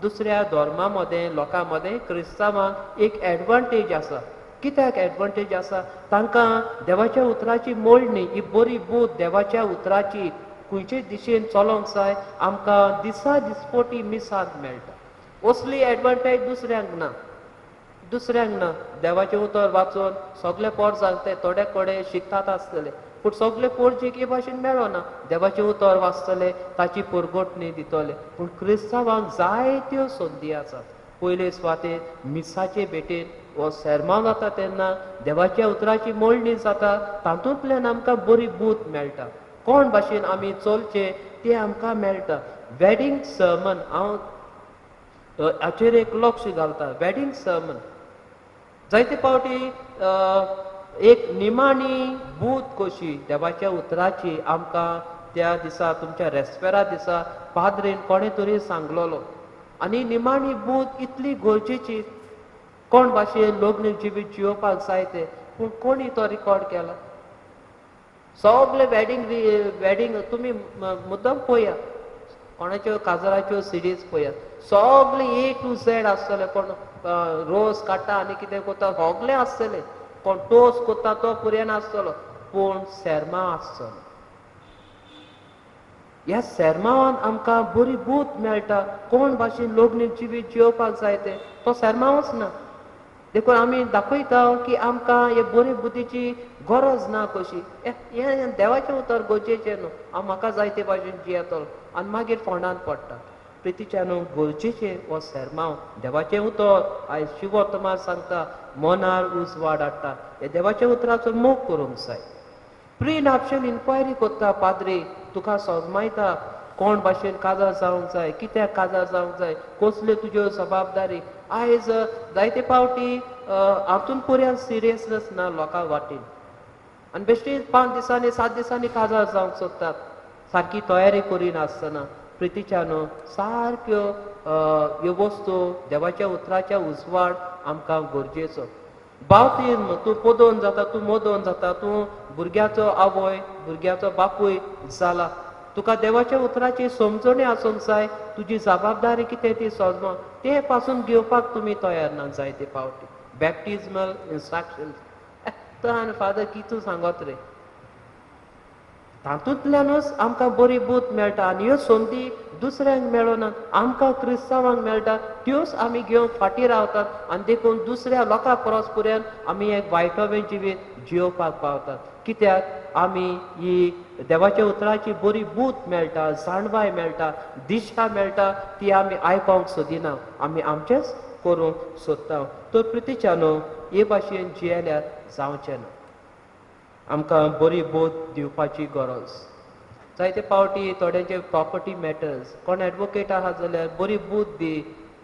दुसऱ्या धर्मा मदें लोकां मदें क्रिस्तांवांक एक एडवांटेज आसा. कित्याक एडवांटेज आसा? तांकां देवाच्या उतराची मोडणी, ही बरी बोध देवाच्या उतराची खंयचे दिशेन चलोंक जाय आमकां दिसा दिसपोटी मिसांत मेळटा. असली एडवांटेज दुसऱ्यांक ना, दुसऱ्यांक ना. देवाचें उतर वाचून सगळे पोरजांक ते थोडे कडेन शिकतात आसतले, पूण सगळे पोरजीक हे भाशेन मेळना. देवाचें उतर वाचतले ताची परगटणी दितले, पूण क्रिस्तांवांक जायत्यो संदी आसात. पयले सुवातेर मिसाचे भेटेन हो सेर्मांव जाता तेन्ना देवाच्या उतराची मोडणी जाता, तातूंतल्यान आमकां बरी बूद मेळटा, कोण भाशेन आमी चलचें तें आमकां मेळटा. वेडींग सर्मन हांव हाचेर एक लक्ष घालता. वेडींग सर्मन जायते फावटी एक निमाणी बूद कशी देवाच्या उतराची आमकां त्या दिसा तुमच्या रेस्पेरा दिसा पाद्रीन कोणें तरी सांगलेलो. आनी निमाणी बूद इतली गरजेची, कोण भाशेन लग्न जिवीत जियोवपाक जाय तें, पूण कोणी तो रिकॉर्ड केला? सगळे वेडींग तुमी मुद्दम पळया, कोणाच्यो काजराच्यो सिडीज पळयात, सगळे ए टू झेड आसतले. कोण रोस काडटा आनी कितें करता सगळें आसतलें, कोण टोस करता तो पुरयान आसतलो, पूण सेर्मांव आसचो. ह्या सेर्मांवान आमकां बरी बूद मेळटा, कोण भाशेन लग्न जिवीत जियोवपाक जाय तें, तो सेर्मांवच ना. देखून आमी दाखयता की आमकां हे बरे बुद्धीची गरज ना कशी. हें देवाचें उतर गरजेचें न्हू, हांव म्हाका जाय ते भाशेन जियेतलो आनी मागीर फोंडान पडटा. प्रितीच्या न्हू गरजेचें हो सेर्मांव देवाचें उतर आयज शिवोत्तमार सांगता, मनार उजवाड हाडटा. हे देवाच्या उतराचो मोग करूंक जाय. प्री नापशेन इन्क्वायरी करता पाद्री, तुका सोजमायता कोण भाशेन काजार जावंक जाय, कित्याक काजार जावंक जाय, कसल्यो तुज्यो जबाबदारी. आयज जायते फावटी हातून पुऱ्यान सिरियसनेस ना लोकां वाटेन आनी बेश्टी 5 दिसांनी 7 दिसांनी काजार जावंक सोदतात, सारकी तयारी करिनासतना. प्रितीच्या न्हू सारक्यो ह्यो वस्तू देवाच्या उतराच्या उजवाड आमकां गरजेचो. बावतीज्म तूं पदोवन जाता, तूं मोदोवन जाता, तूं भुरग्याचो आवय भुरग्याचो बापूय जाला, तुका देवाच्या उतराची समजणी आसूंक जाय, तुजी जबाबदारी कितें ती समज, ते पासून घेवपाक तुमी तयार ना जायते फावटी. बॅप्टिज्मल इन्स्ट्रक्शन तो आनी फादर कितू सांगत रे, तातूंतल्यानूच आमकां बरी बूद मेळटा आनी ह्यो संदी दुसऱ्यांक मेळना, आमकां क्रिस्तांवांक मेळटा, त्योच आमी घेवन फाटीं रावतात आनी देखून दुसऱ्या लोकां परस पुऱ्यान आमी एक वायटोवें जिवीत जियोवपाक पावतात. कित्याक आमी ही देवाच्या उतराची बरी बूद मेळटा, जाणवाय मेळटा, दिशा मेळटा, ती आमी आयकोंक सोदिना, आमी आमचेंच करूंक सोदता. तर प्रितीच्यानो हे भाशेन जियेल्यार जावचें ना. आमकां बरी बोध दिवपाची गरज. जायते फावटी थोड्यांचे प्रॉपर्टी मॅटर्स, कोण एडवोकेट आहा जाल्यार बरी बूद दी,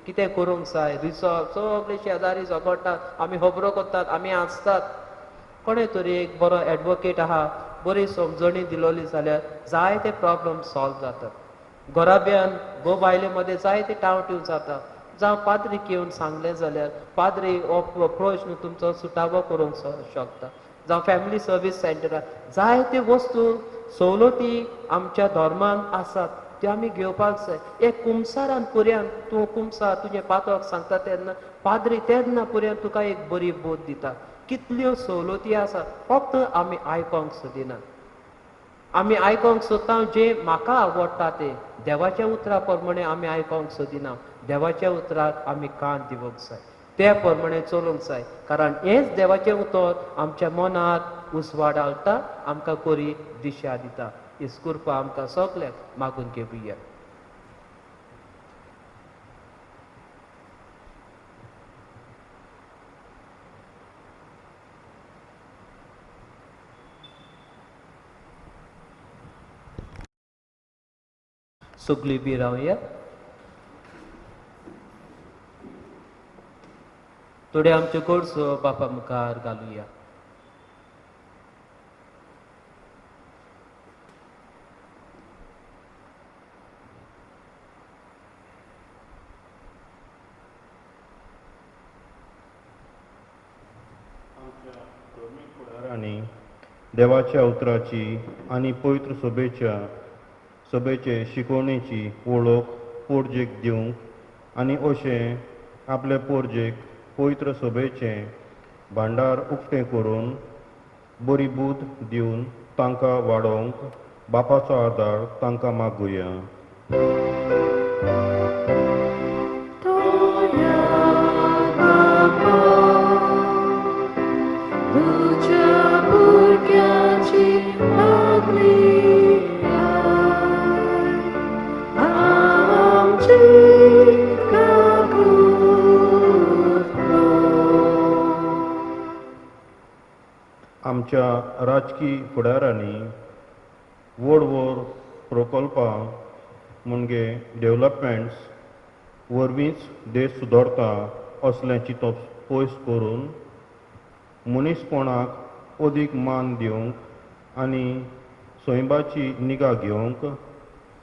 कितें करूंक जाय, रिसॉल्व, सगळे शेजारी झगडटात, आमी खबरो करतात, आमी हांसतात. कोणें तरी एक बरो एडवोकेट आहा, बरी समजणी दिलोली जाल्यार जायते प्रॉब्लम सॉल्व जातात. घराब्यान घोव बायले मदें जायते टावट्यो जाता, जावं पाद्रीक येवन सांगलें जाल्यार पाद्री हो प्रश्न तुमचो सुटावो करूंक शकता. जावं फॅमिली सर्वीस सेंटरार जायते वस्तू सवलती आमच्या धर्मान आसात, त्यो आमी घेवपाक जाय. एक कुमसारान पुऱ्यान तूं कुमसार तुजें पातक सांगता तेन्ना पाद्री तेन्ना पुऱ्यान तुका एक बरी बोध दिता. कितल्यो सवलती आसा, फक्त आमी आयकोंक सोदिना. आमी आयकोंक सोदता जें म्हाका आवडटा तें, देवाच्या उतरा प्रमाणे आमी आयकोंक सोदिना. देवाच्या उतराक आमी कान दिवंक जाय, ते प्रमाणे चलूंक जाय, कारण हेंच देवाचें उतर आमच्या मनाक उजवाड घालता, आमकां बरी दिशा दिता. हीच कृपा आमकां सगल्यांक मागून घेवया. सगळीं बी रावया. थोडे आमच्यो गरजो बापा मुखार घालुया. आमच्या धर्मीक फुडारांनी देवाच्या उतराची आनी पवित्र सभेच्या सभेचे शिकवणेची वळख पोरजेक दिवंक आनी अशें आपले पोरजेक पवित्र सभेचें भांडार उक्तें करून बरी बूद दिवन तांकां वाडोवंक बापाचो आदार तांकां मागुया. आमच्या राजकी फुडारांनी व्हड व्हड प्रकल्पां म्हणजे डेवलपमेंट्स वरवींच देश सुदरता असलें चिंतप पयस करून मनीसपणाक अदीक मान दिवंक आनी सैमाची निगा घेवंक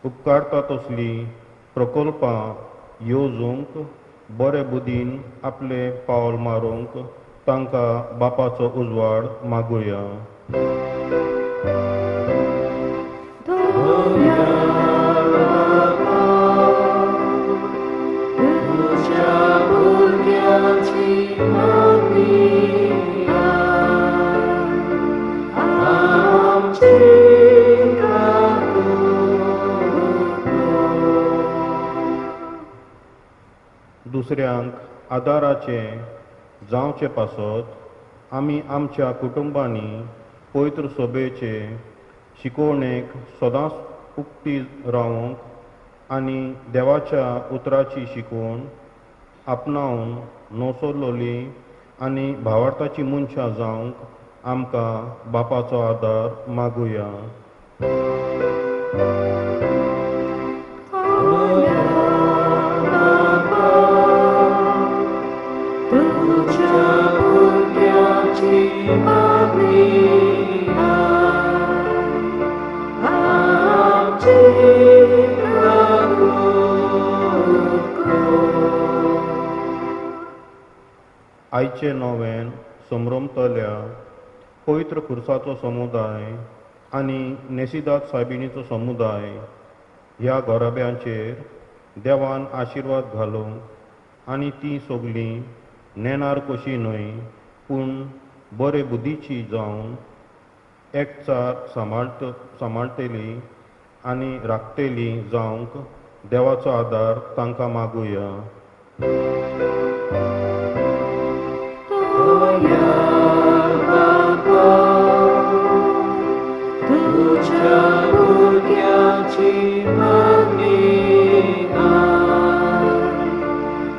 उपकारता तसलीं प्रकल्पां येवजूंक बरे बुदीन आपलें पावल मारूंक तांकां बापाचो उजवाड मागुया. दुसऱ्यांक आदाराचें जावचे पासत आमी आमच्या कुटुंबांनी पवित्र सभेचे शिकवणेक सदांच उक्ती रावंक आनी देवाच्या उतराची शिकवण आपणावन नोसरलोली आनी भावार्थाची मनशां जावंक आमकां बापाचो आदार मागुया. आयचें नोवेन संभ्रमतल्या पवित्र खुर्साचो समुदाय आनी नेसिदाद सायबिणीचो समुदाय ह्या घराब्यांचेर देवान आशिर्वाद घालूंक आनी तीं सगलीं नेणार कशी न्हय पूण बरे बुद्धीची जावन एकचार सांबाळटली आनी राखतली जावंक देवाचो आदार तांकां मागुया. तुझ्या भुरग्याची मागणी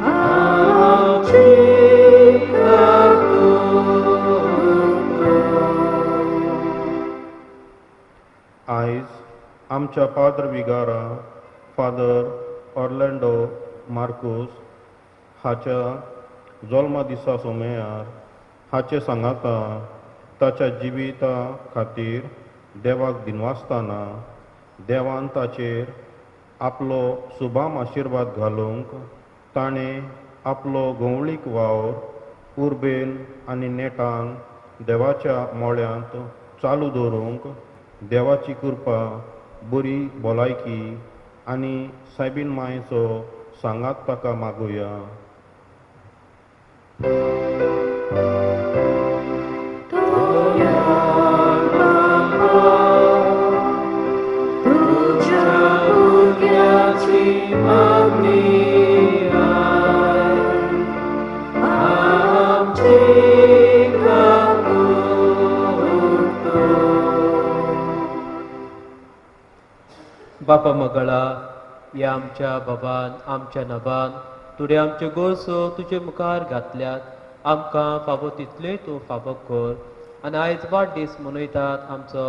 आमची आयज आमच्या पाद्र विगारा फादर ऑर्लँडो मार्कूस हाच्या जल्मा दिसा सोमेयार हाचे सांगाता ताच्या जिविता खातीर देवाक दिनवासतना देवान ताचेर आपलो सुभाम आशिर्वाद घालूंक ताणें आपलो घोवळीक वावर उर्बेन आनी नेटान देवाच्या मोळ्यांत चालू दवरूंक देवाची कृपा बरी भलायकी आनी सायबीन मायेचो सांगात ताका मागुया. तुझ्या भुरग्याची मागणी आमची बापा मगळा ह्या आमच्या बाबान आमच्या नबान तुवें आमच्यो गोरसो तुजे मुखार घातल्यात आमकां फावो तितल्योय तूं फावो कर आनी आयज वाडदीस मनयतात आमचो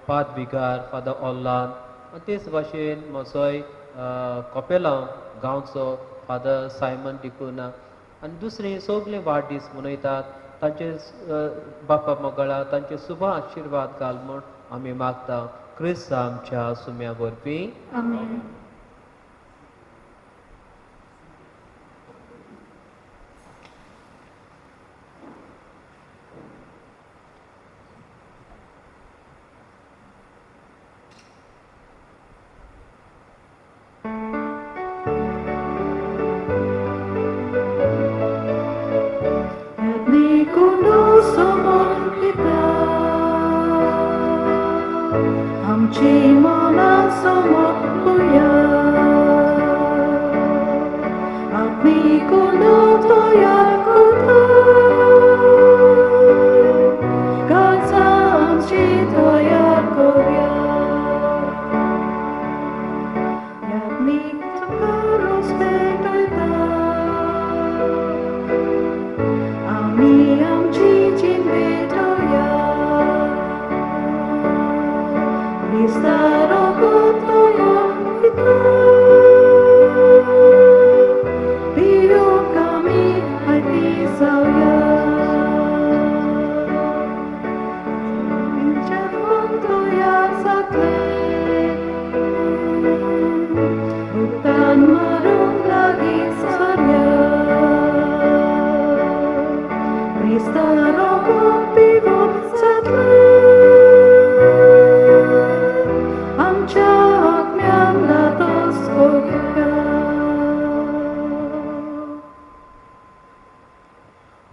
पाद विगार फादर ओल्लान आनी तेच भाशेन म्हजोय कोपेलांव गांवचो फादर सायमन डिकुना आनी दुसरी सगळे वाडदीस मनयतात तांचे बापा मगळा तांचे शुभ आशिर्वाद घाल म्हूण आमी मागता. क्रिस्त आमच्या सुम्या वरवीं. आमेन.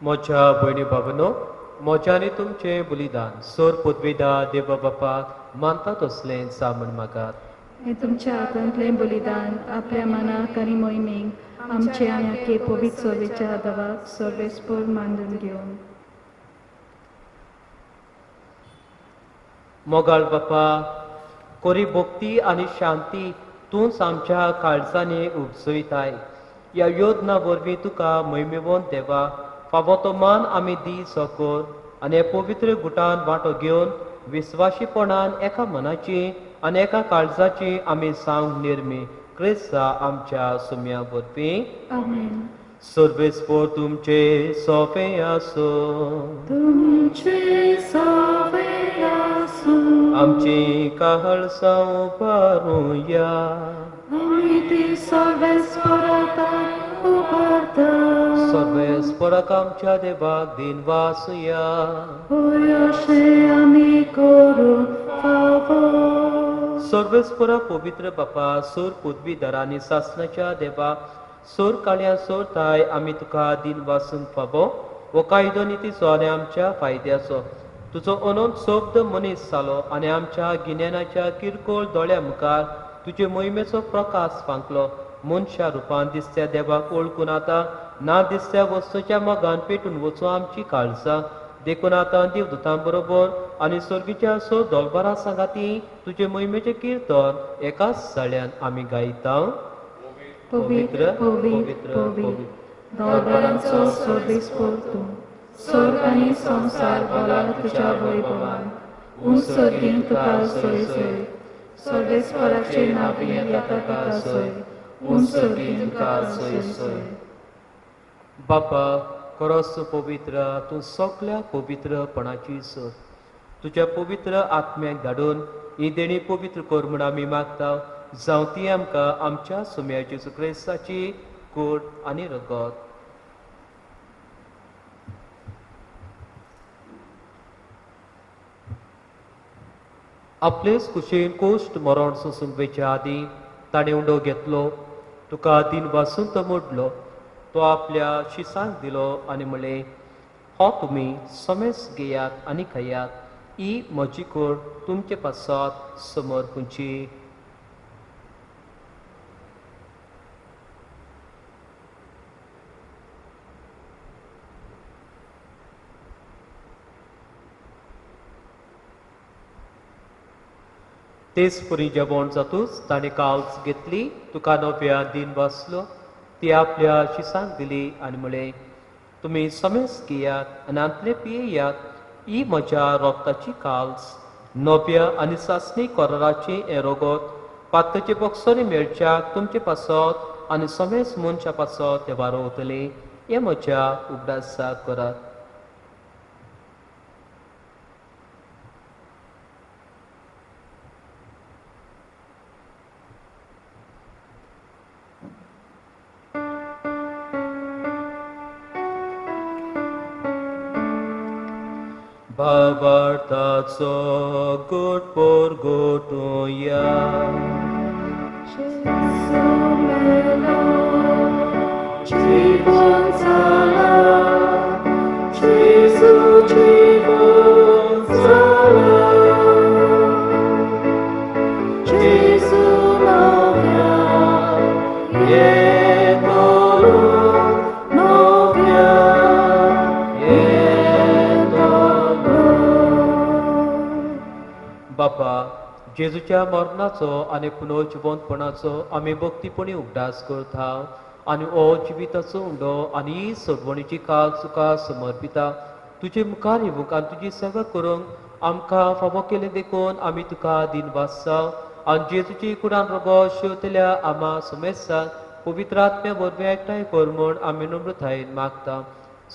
म्हज्या भयणी बाबांनो, म्हज्या आनी तुमचें बलिदान सोर पुदविदा देवा बापाक मानता तसलें सामण मागात. हें तुमच्या हातांतलें बलिदान आपल्या मनाक आनी मोहिमेक आमचे आनी आखे पवित्र सोबेच्या दवाक सर्वेस्पोर मानून घेवन. मोगाळ बापा, कोरी भक्ती आनी शांती तूंच आमच्या काळजांनी उपजयताय. ह्या योजना वरवीं तुका मोहिमेवन देवा फावो तो मान आमी दी सकोर आनी हे पवित्र गुटान वांटो घेवन विस्वाशीपणान एका मनाची आनी एका काळजाची आमी सांग निर्मी क्रिस्ता आमच्या सुम्या वरवीं. आमेन. सर्वेस्पोर तुमचे सोंपें आसूं. तुमचे सोंपें आसूं. आमची काळजां उबारुया. आमी ती सर्वेस्पोराक उबारता. सर्वेस्पराक आमच्या देवाक दिन वासुया. होय अशें आमी करूंक फावो. सर्वेस्परा पवित्र बापा, सोर पदवीधर आनी सासणाच्या देवा, सोर काळ्या सोर ताय आमी तुका दिन वासूंक फावो. हो कायदो नितीचो आनी आमच्या फायद्याचो. तुजो अनंत शब्द मनीस जालो आनी आमच्या गिन्यानाच्या किरकोळ दोळ्या मुखार तुजे मोहिमेचो प्रकाश फांकलो. मनशा रुपान दिसत्या देवाक वळखून आतां ना दिसत्या वस्तूच्या मोगान पेटून वचूं आमची काळजां. देखून आतां देवदूतां बरोबर आनी सर्गीच्या सो दोलबारा सांगाती तुजे मोहिमेचें किर्तन एकाच जाळ्यान आमी गायता. पवित्र पवित्र पवित्र दोलबरांचो सर्वेस्पोर तूं, स्वर्ग आनी संवसार भरला तुज्या वैभवान. उंच सर्गींत तुका सोय सोय, सर्वेस्पराचे नांवी येता तुका सोय, उंच सर्गींत तुका सोय सोय. बापा खरोच पवित्र, तूं सगल्या पवित्रपणाची सर. तुज्या पवित्र आत्म्याक धाडून ही देणी पवित्र कर म्हूण आमी मागता. जावं ती आमकां आमच्या सुम्या जेजू क्रिस्ताची कूड आनी रगत. आपलेच कुशीन कोश्ट मरण सोंसूंक वयच्या आदीं ताणें उंडो घेतलो, तुका दिन वासून तो मोडलो, तो आपल्या शिसांक दिलो आनी म्हणलें, हो तुमी समेस घेयात आनी खायात, ही म्हजी कूड तुमचे पासत समर्पूंची. तेच परी जेवण जातूच ताणें काल्स घेतली, तुका नव्या दिन वाचलो, ती आपल्या शिसांक दिली आनी म्हणलें, तुमी समेस घेयात आनी आंतले पियेयात, ही म्हज्या रोगताची काल्स, नव्या आनी सासणी कराराची हें रोगत पात्तचे बॉक्सरी मेळच्याक तुमचे पासत आनी समेस मनशा पासत तें वारोवतलें. हें म्हज्या उगडासाक करात. भावार्थाचो गोट पोर गोटुया. जेजू मेलो, जिवन जाला, जेजू जिवन जाला, जेजू नव्या येतलो, नव्या येतलो. बापा, जेजूच्या मरणाचो आनी पुनर्जिवंतपणाचो आमी भक्तीपणी उगडास करता आनी हो जिविताचो उंडो आनी ही सोडवणीची काल तुका समर्पिता. तुजे मुखार येवंक आनी तुजी सेवा करूंक आमकां फावो केलें देखून आमी तुका दिनवासाव. आनी जेजूची कुडान रोगो शेवतल्या आमा समेस्तांक पवित्र आत्म्या वरवीं एकठांय कर म्हूण आमी नम्रतायेन मागता.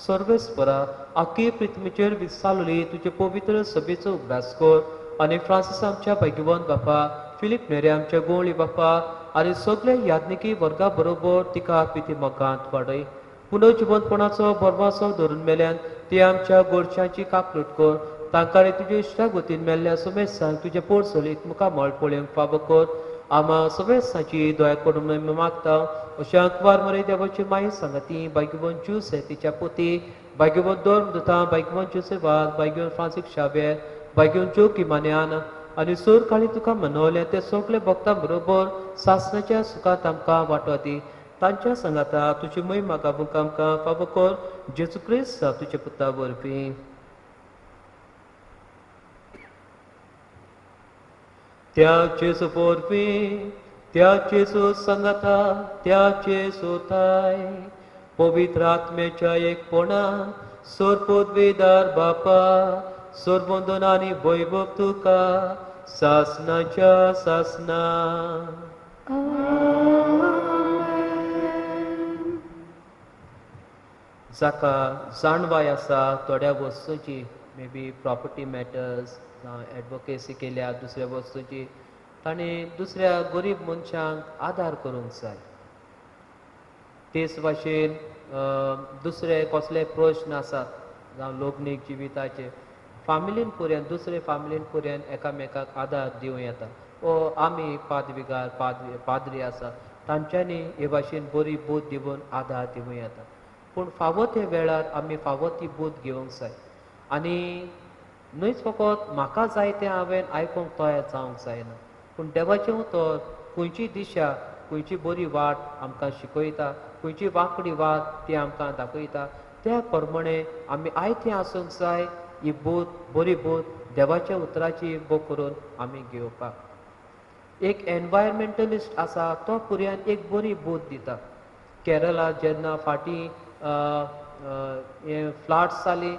सर्वेस्परा, आख्खी पृथ्वीचेर विसावली तुजे पवित्र सभेचो उगडास कर आनी फ्रांसीस आमच्या भाग्यवंत बापा, फिलीप नेरे आमच्या गोवळी बापा आनी सगल्या याज्ञिकी वर्गा बरोबर तिका पिती मोगांत वाडय. पुनर्जिवंतपणाचो भरवासो धरून मेल्यान ती आमच्या गोरशांची काकलूट कर. तांकां तुजे इश्टागतीन मेल्ल्या समेस्तांक तुजें पोरसलीत मुखामळ पळोवंक फावो कर. आमा समेस्तांची दया करून आमी मागता. अशें आंकवार मरे देवाची माये सांगाती भाग्यवंत ज्यूस तिच्या पोती, भाग्यवंत धर्म दुता, भाग्यवंत जोसेवाद, भाग्यवंत फ्रांसीस शावेर, भाग्यवंत ज्योकी मान्यान आनी सोर काळी तुका मनवलें ते सगळे भक्तां बरोबर सासणाच्या सुखांत आमकां वांटो दी. तांच्या सांगाता तुजी महिमा गावूंक आमकां फावो कर. जेजू क्रिस्त तुज्या पुता वरवीं. त्या जेजू वरवीं, त्या जेजू सांगाता, त्या जेजू थाय पवित्र आत्म्याच्या एकपणा सोर पदवीदार बापा, सोरबंधन आनी वैभव तुका सासणाच्या सासना. जाका जाणवाय आसा थोड्या वस्तूंची, मे बी प्रॉपर्टी मॅटर्स जावं एडवोकेसी केल्या दुसऱ्या वस्तूंची, ताणें दुसऱ्या गरीब मनशांक आदार करूंक जाय. तेच भाशेन दुसरे कसले प्रश्न आसात जावं लग्नीक जिविताचे फामिलीन पर्यंत दुसरे फामिलीन पर्यंत एकामेकाक आदार दिवं येता ओ आमी पादविगार पाद्री आसा तांच्यांनी हे भाशेन बरी बूद दिवन आदार दिवं येता. पूण फावो ते वेळार आमी फावो ती बूद घेवंक जाय आनी न्हयच फकत म्हाका जाय तें हांवें आयकूंक तयार जावंक जायना, पूण देवाचें उतर खंयची दिशा खंयची बरी वाट आमकां शिकयता, खंयची वांकडी वाट ती आमकां दाखयता, त्या प्रमाणे आमी आयतें आसूंक जाय. ही बूद बरी बूद देवाच्या उतराची बोक करून आमी घेवपाक. एक एनवायरमेंटलिस्ट आसा तो पुर्यान एक बरी बूद दिता. केरला जेन्ना फाटीं हें फ्लड्स जाली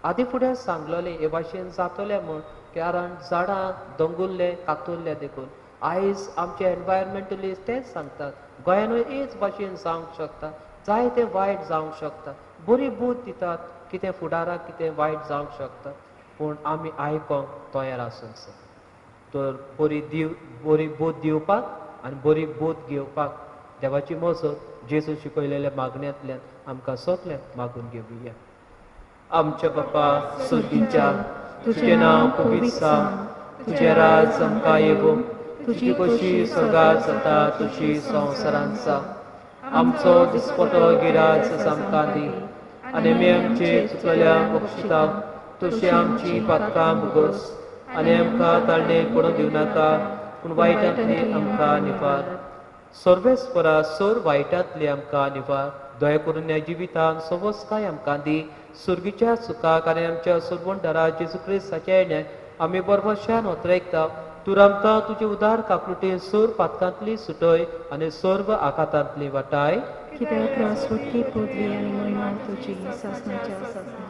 आदी फुडें सांगलोलें हे भाशेन जातलें म्हूण, कारण झाडां दोंगुल्ले कातुरले देखून. आयज आमचे एनवायरमेंटलिस्ट तेंच सांगतात, गोंयानूय हेच भाशेन जावंक शकता, जायतें वायट जावंक शकता. बरी बूद दितात कितें फुडाराक कितें वायट जावंक शकता, पूण आमी आयकोंक तयार आसूंक जाय. तर बरी बूद दिवपाक आनी बरी बूद घेवपाक देवाची मजत जेजू शिकयलेल्या मागण्यांतल्यान आमकां सगल्यांक मागून घेवया. आमच्या बापा सुर्गीच्या, तुजें नांव पवित्र जावं, तुजें राज आमकां येवूं, तुजी खोशी स्वर्गार जाता तशी संवसारांत जावं. आमचो दिसपटो गिराज आमकां दी आनी आमी आमचे चुकलेल्या बक्षिता तशी आमची पातकां भोगोस आनी आमकां ताळणे पडून दिवं नाका, पूण वायटांतली आमकां निवार. सर्वेस्परा सोर वायटांतली आमकां निवार. दया करून ह्या जिवितान सवस्काय आमकां दी. सुर्गीच्या सुखाक आनी आमच्या सुरवंडरा जेजू क्रिस्ताच्या येण्याक आमी बरबशान ओतरेकता. तूं आमकां तुजे उदार काकलुटेन सोर पातकांतली सुटय आनी सर्व आघातांतली वाटाय. कित्याक रासवटकी पदवी आनी मोहिमा तुजी सासणाच्या सासणा.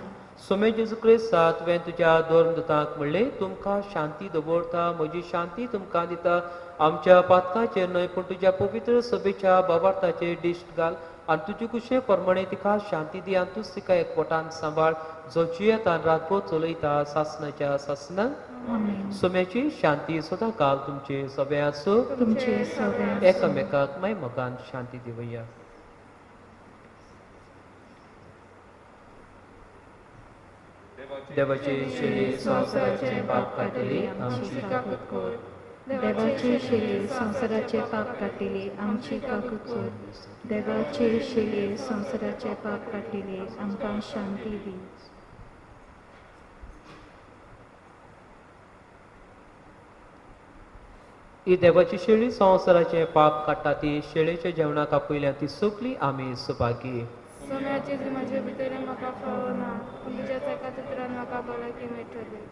सोमे जेजू क्रिस्ता, तुवें तुज्या धर्मदूतांक म्हणलें, तुमकां शांती दवरता, म्हजी शांती तुमकां दिता. आमच्या पातकाचेर न्हय पूण तुज्या पवित्र सभेच्या बाबार्थाचेर दिश्ट घाल आनी तुजे कुशे प्रमाणे तिका शांती दी आनी तूंच तिका एकवटान सांबाळ, जो जियेतान रातभर चलयता सासणाच्या सासणाक. सोम्याची शांती सदां काल तुमचे सगळे आसूं. तुमचे सगळे एकामेकाक माय मोगान शांती दिवया. देवाचे शेळी संवसाराचे पाप काडटली आमची काकूत कर. देवाचे शेळी संवसाराचे पाप काडटली आमची काकूत कर. देवाचे शेळी संवसाराचे पाप काडटली आमकां शांती दी. ही देवाची शेळी संवसाराचे पाप काडटा ती शेळीच्या जेवणाक आपयल्या ती सगळी आमी सुभागी. सोम्याची म्हजे भितर म्हाका फावो ना, पूण तुज्या एका उतरान म्हाका भलायकी मेळटली.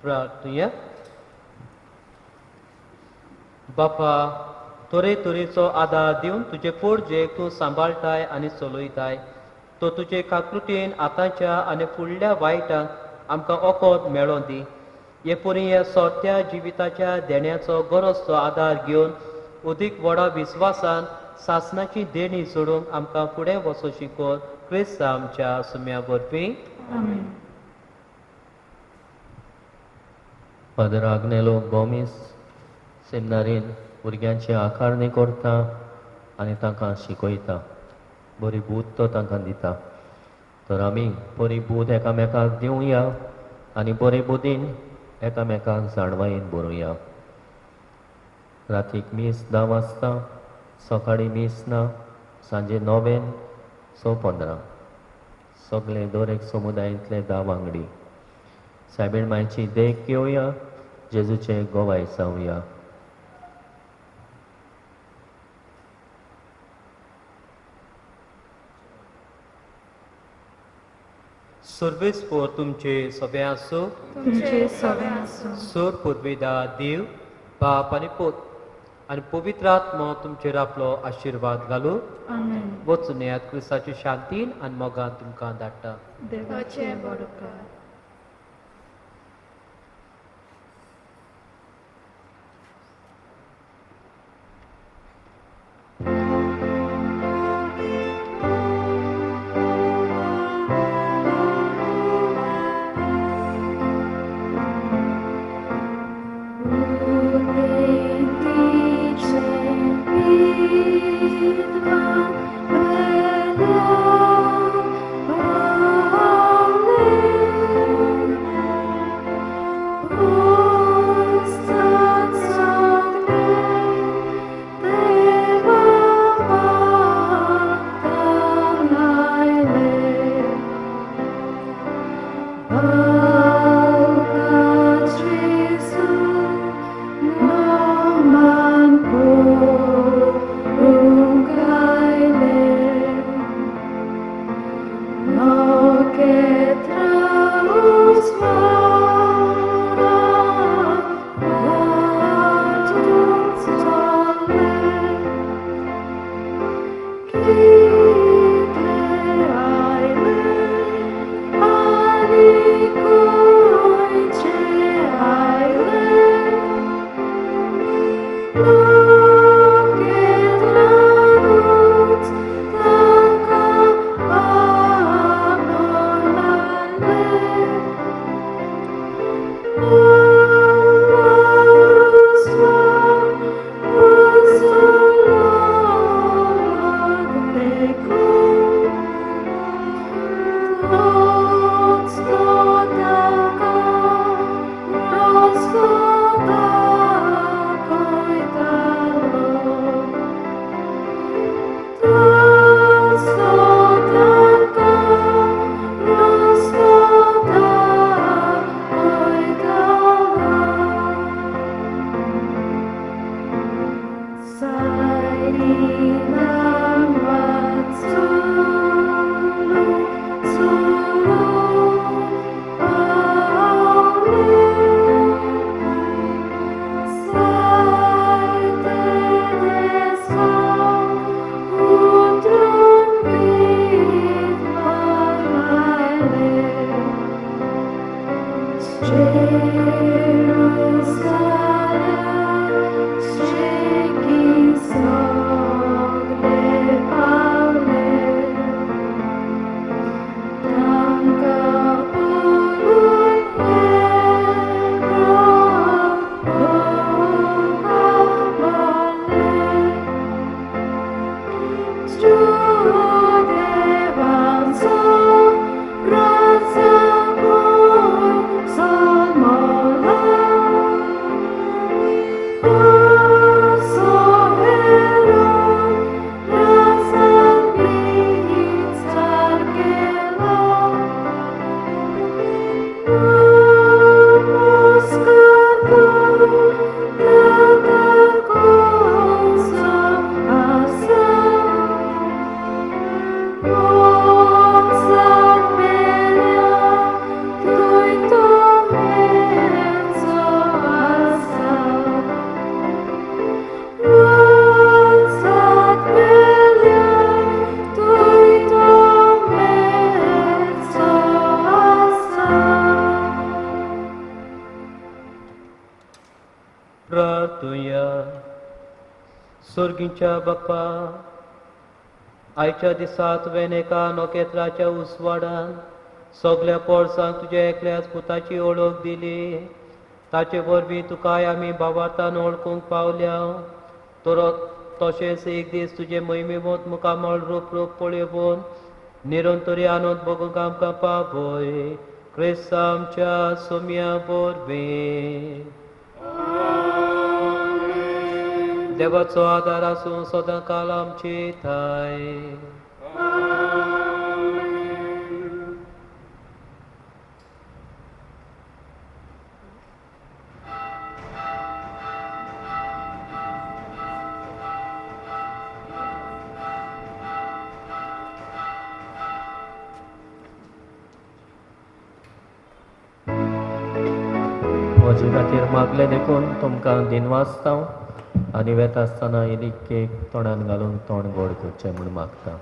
प्रार्थुया. बापा, तरे तरेचो आदार दिवन तुजे पोरजेक तूं सांबाळटाय आनी चलयताय, तो तुजे काकृतीन आतांच्या आनी फुडल्या वायटांक आमकां ओकोत मेळोन दी. हे परी ह्या सोरत्या जिविताच्या देण्याचो गरजचो आदार घेवन अदीक व्हडा विस्वासान सासणाची देणी सोडूंक आमकां फुडें वचों शिकोवन क्रिस्त आमच्या सुम्या वरवीं. फादर आग्नेलो गोमीस सेमिनारीन भुरग्यांची आकारणी करता आनी तांकां शिकयता, बरी बूद तो तांकां दिता. तर आमी बरी बूद एकामेकाक दिवया आनी बरे बुदीन एकामेकाक जाणवायेन बरोवया. रातीक मीस 10 वाजता, सकाळीं मीस ना, सांजे 9 6:15. सगळे दर एक समुदायांतले 10 वांगडी सायबीण मायची देख घेवया, जेजूचे गोवाय जावया. सर्वेस्पोर तुमचे सगळे आसूं, तुमचे सगळे आसूं. सोर पुर्वेदा देव बाप आनी पोत आनी पवित्र आत्मो तुमचेर आपलो आशिर्वाद घालू. आमेन. वचून येयात क्रिस्ताची शांतीन आनी मोगान तुमकां धाडटा. देवाचे बरोबर. सोर्गीच्या बाप्पा, आयच्या दिसा तुवें एका नखेत्राच्या उजवाडान सगल्या पोरसांक तुज्या एकल्याच पुताची वळख दिली. ताचे वरवीं तुकाय आमी भावार्थान वळखूंक पावल्या. तर तशेंच एक दीस तुजें महिमेवंत मुखामळ रूप रूप पळोवन निरंतरी आनंद भोगूंक आमकां पावय. क्रिस्त आमच्या सोम्या वरवीं. देवाचो आदार आसूं सदां काल आमचे ठांय. म्हजे खातीर मागलें देखून तुमकां दिनवासता आनी वेता आसतना इल्ली केक तोंडान घालून तोंड गोड करचें म्हूण मागता.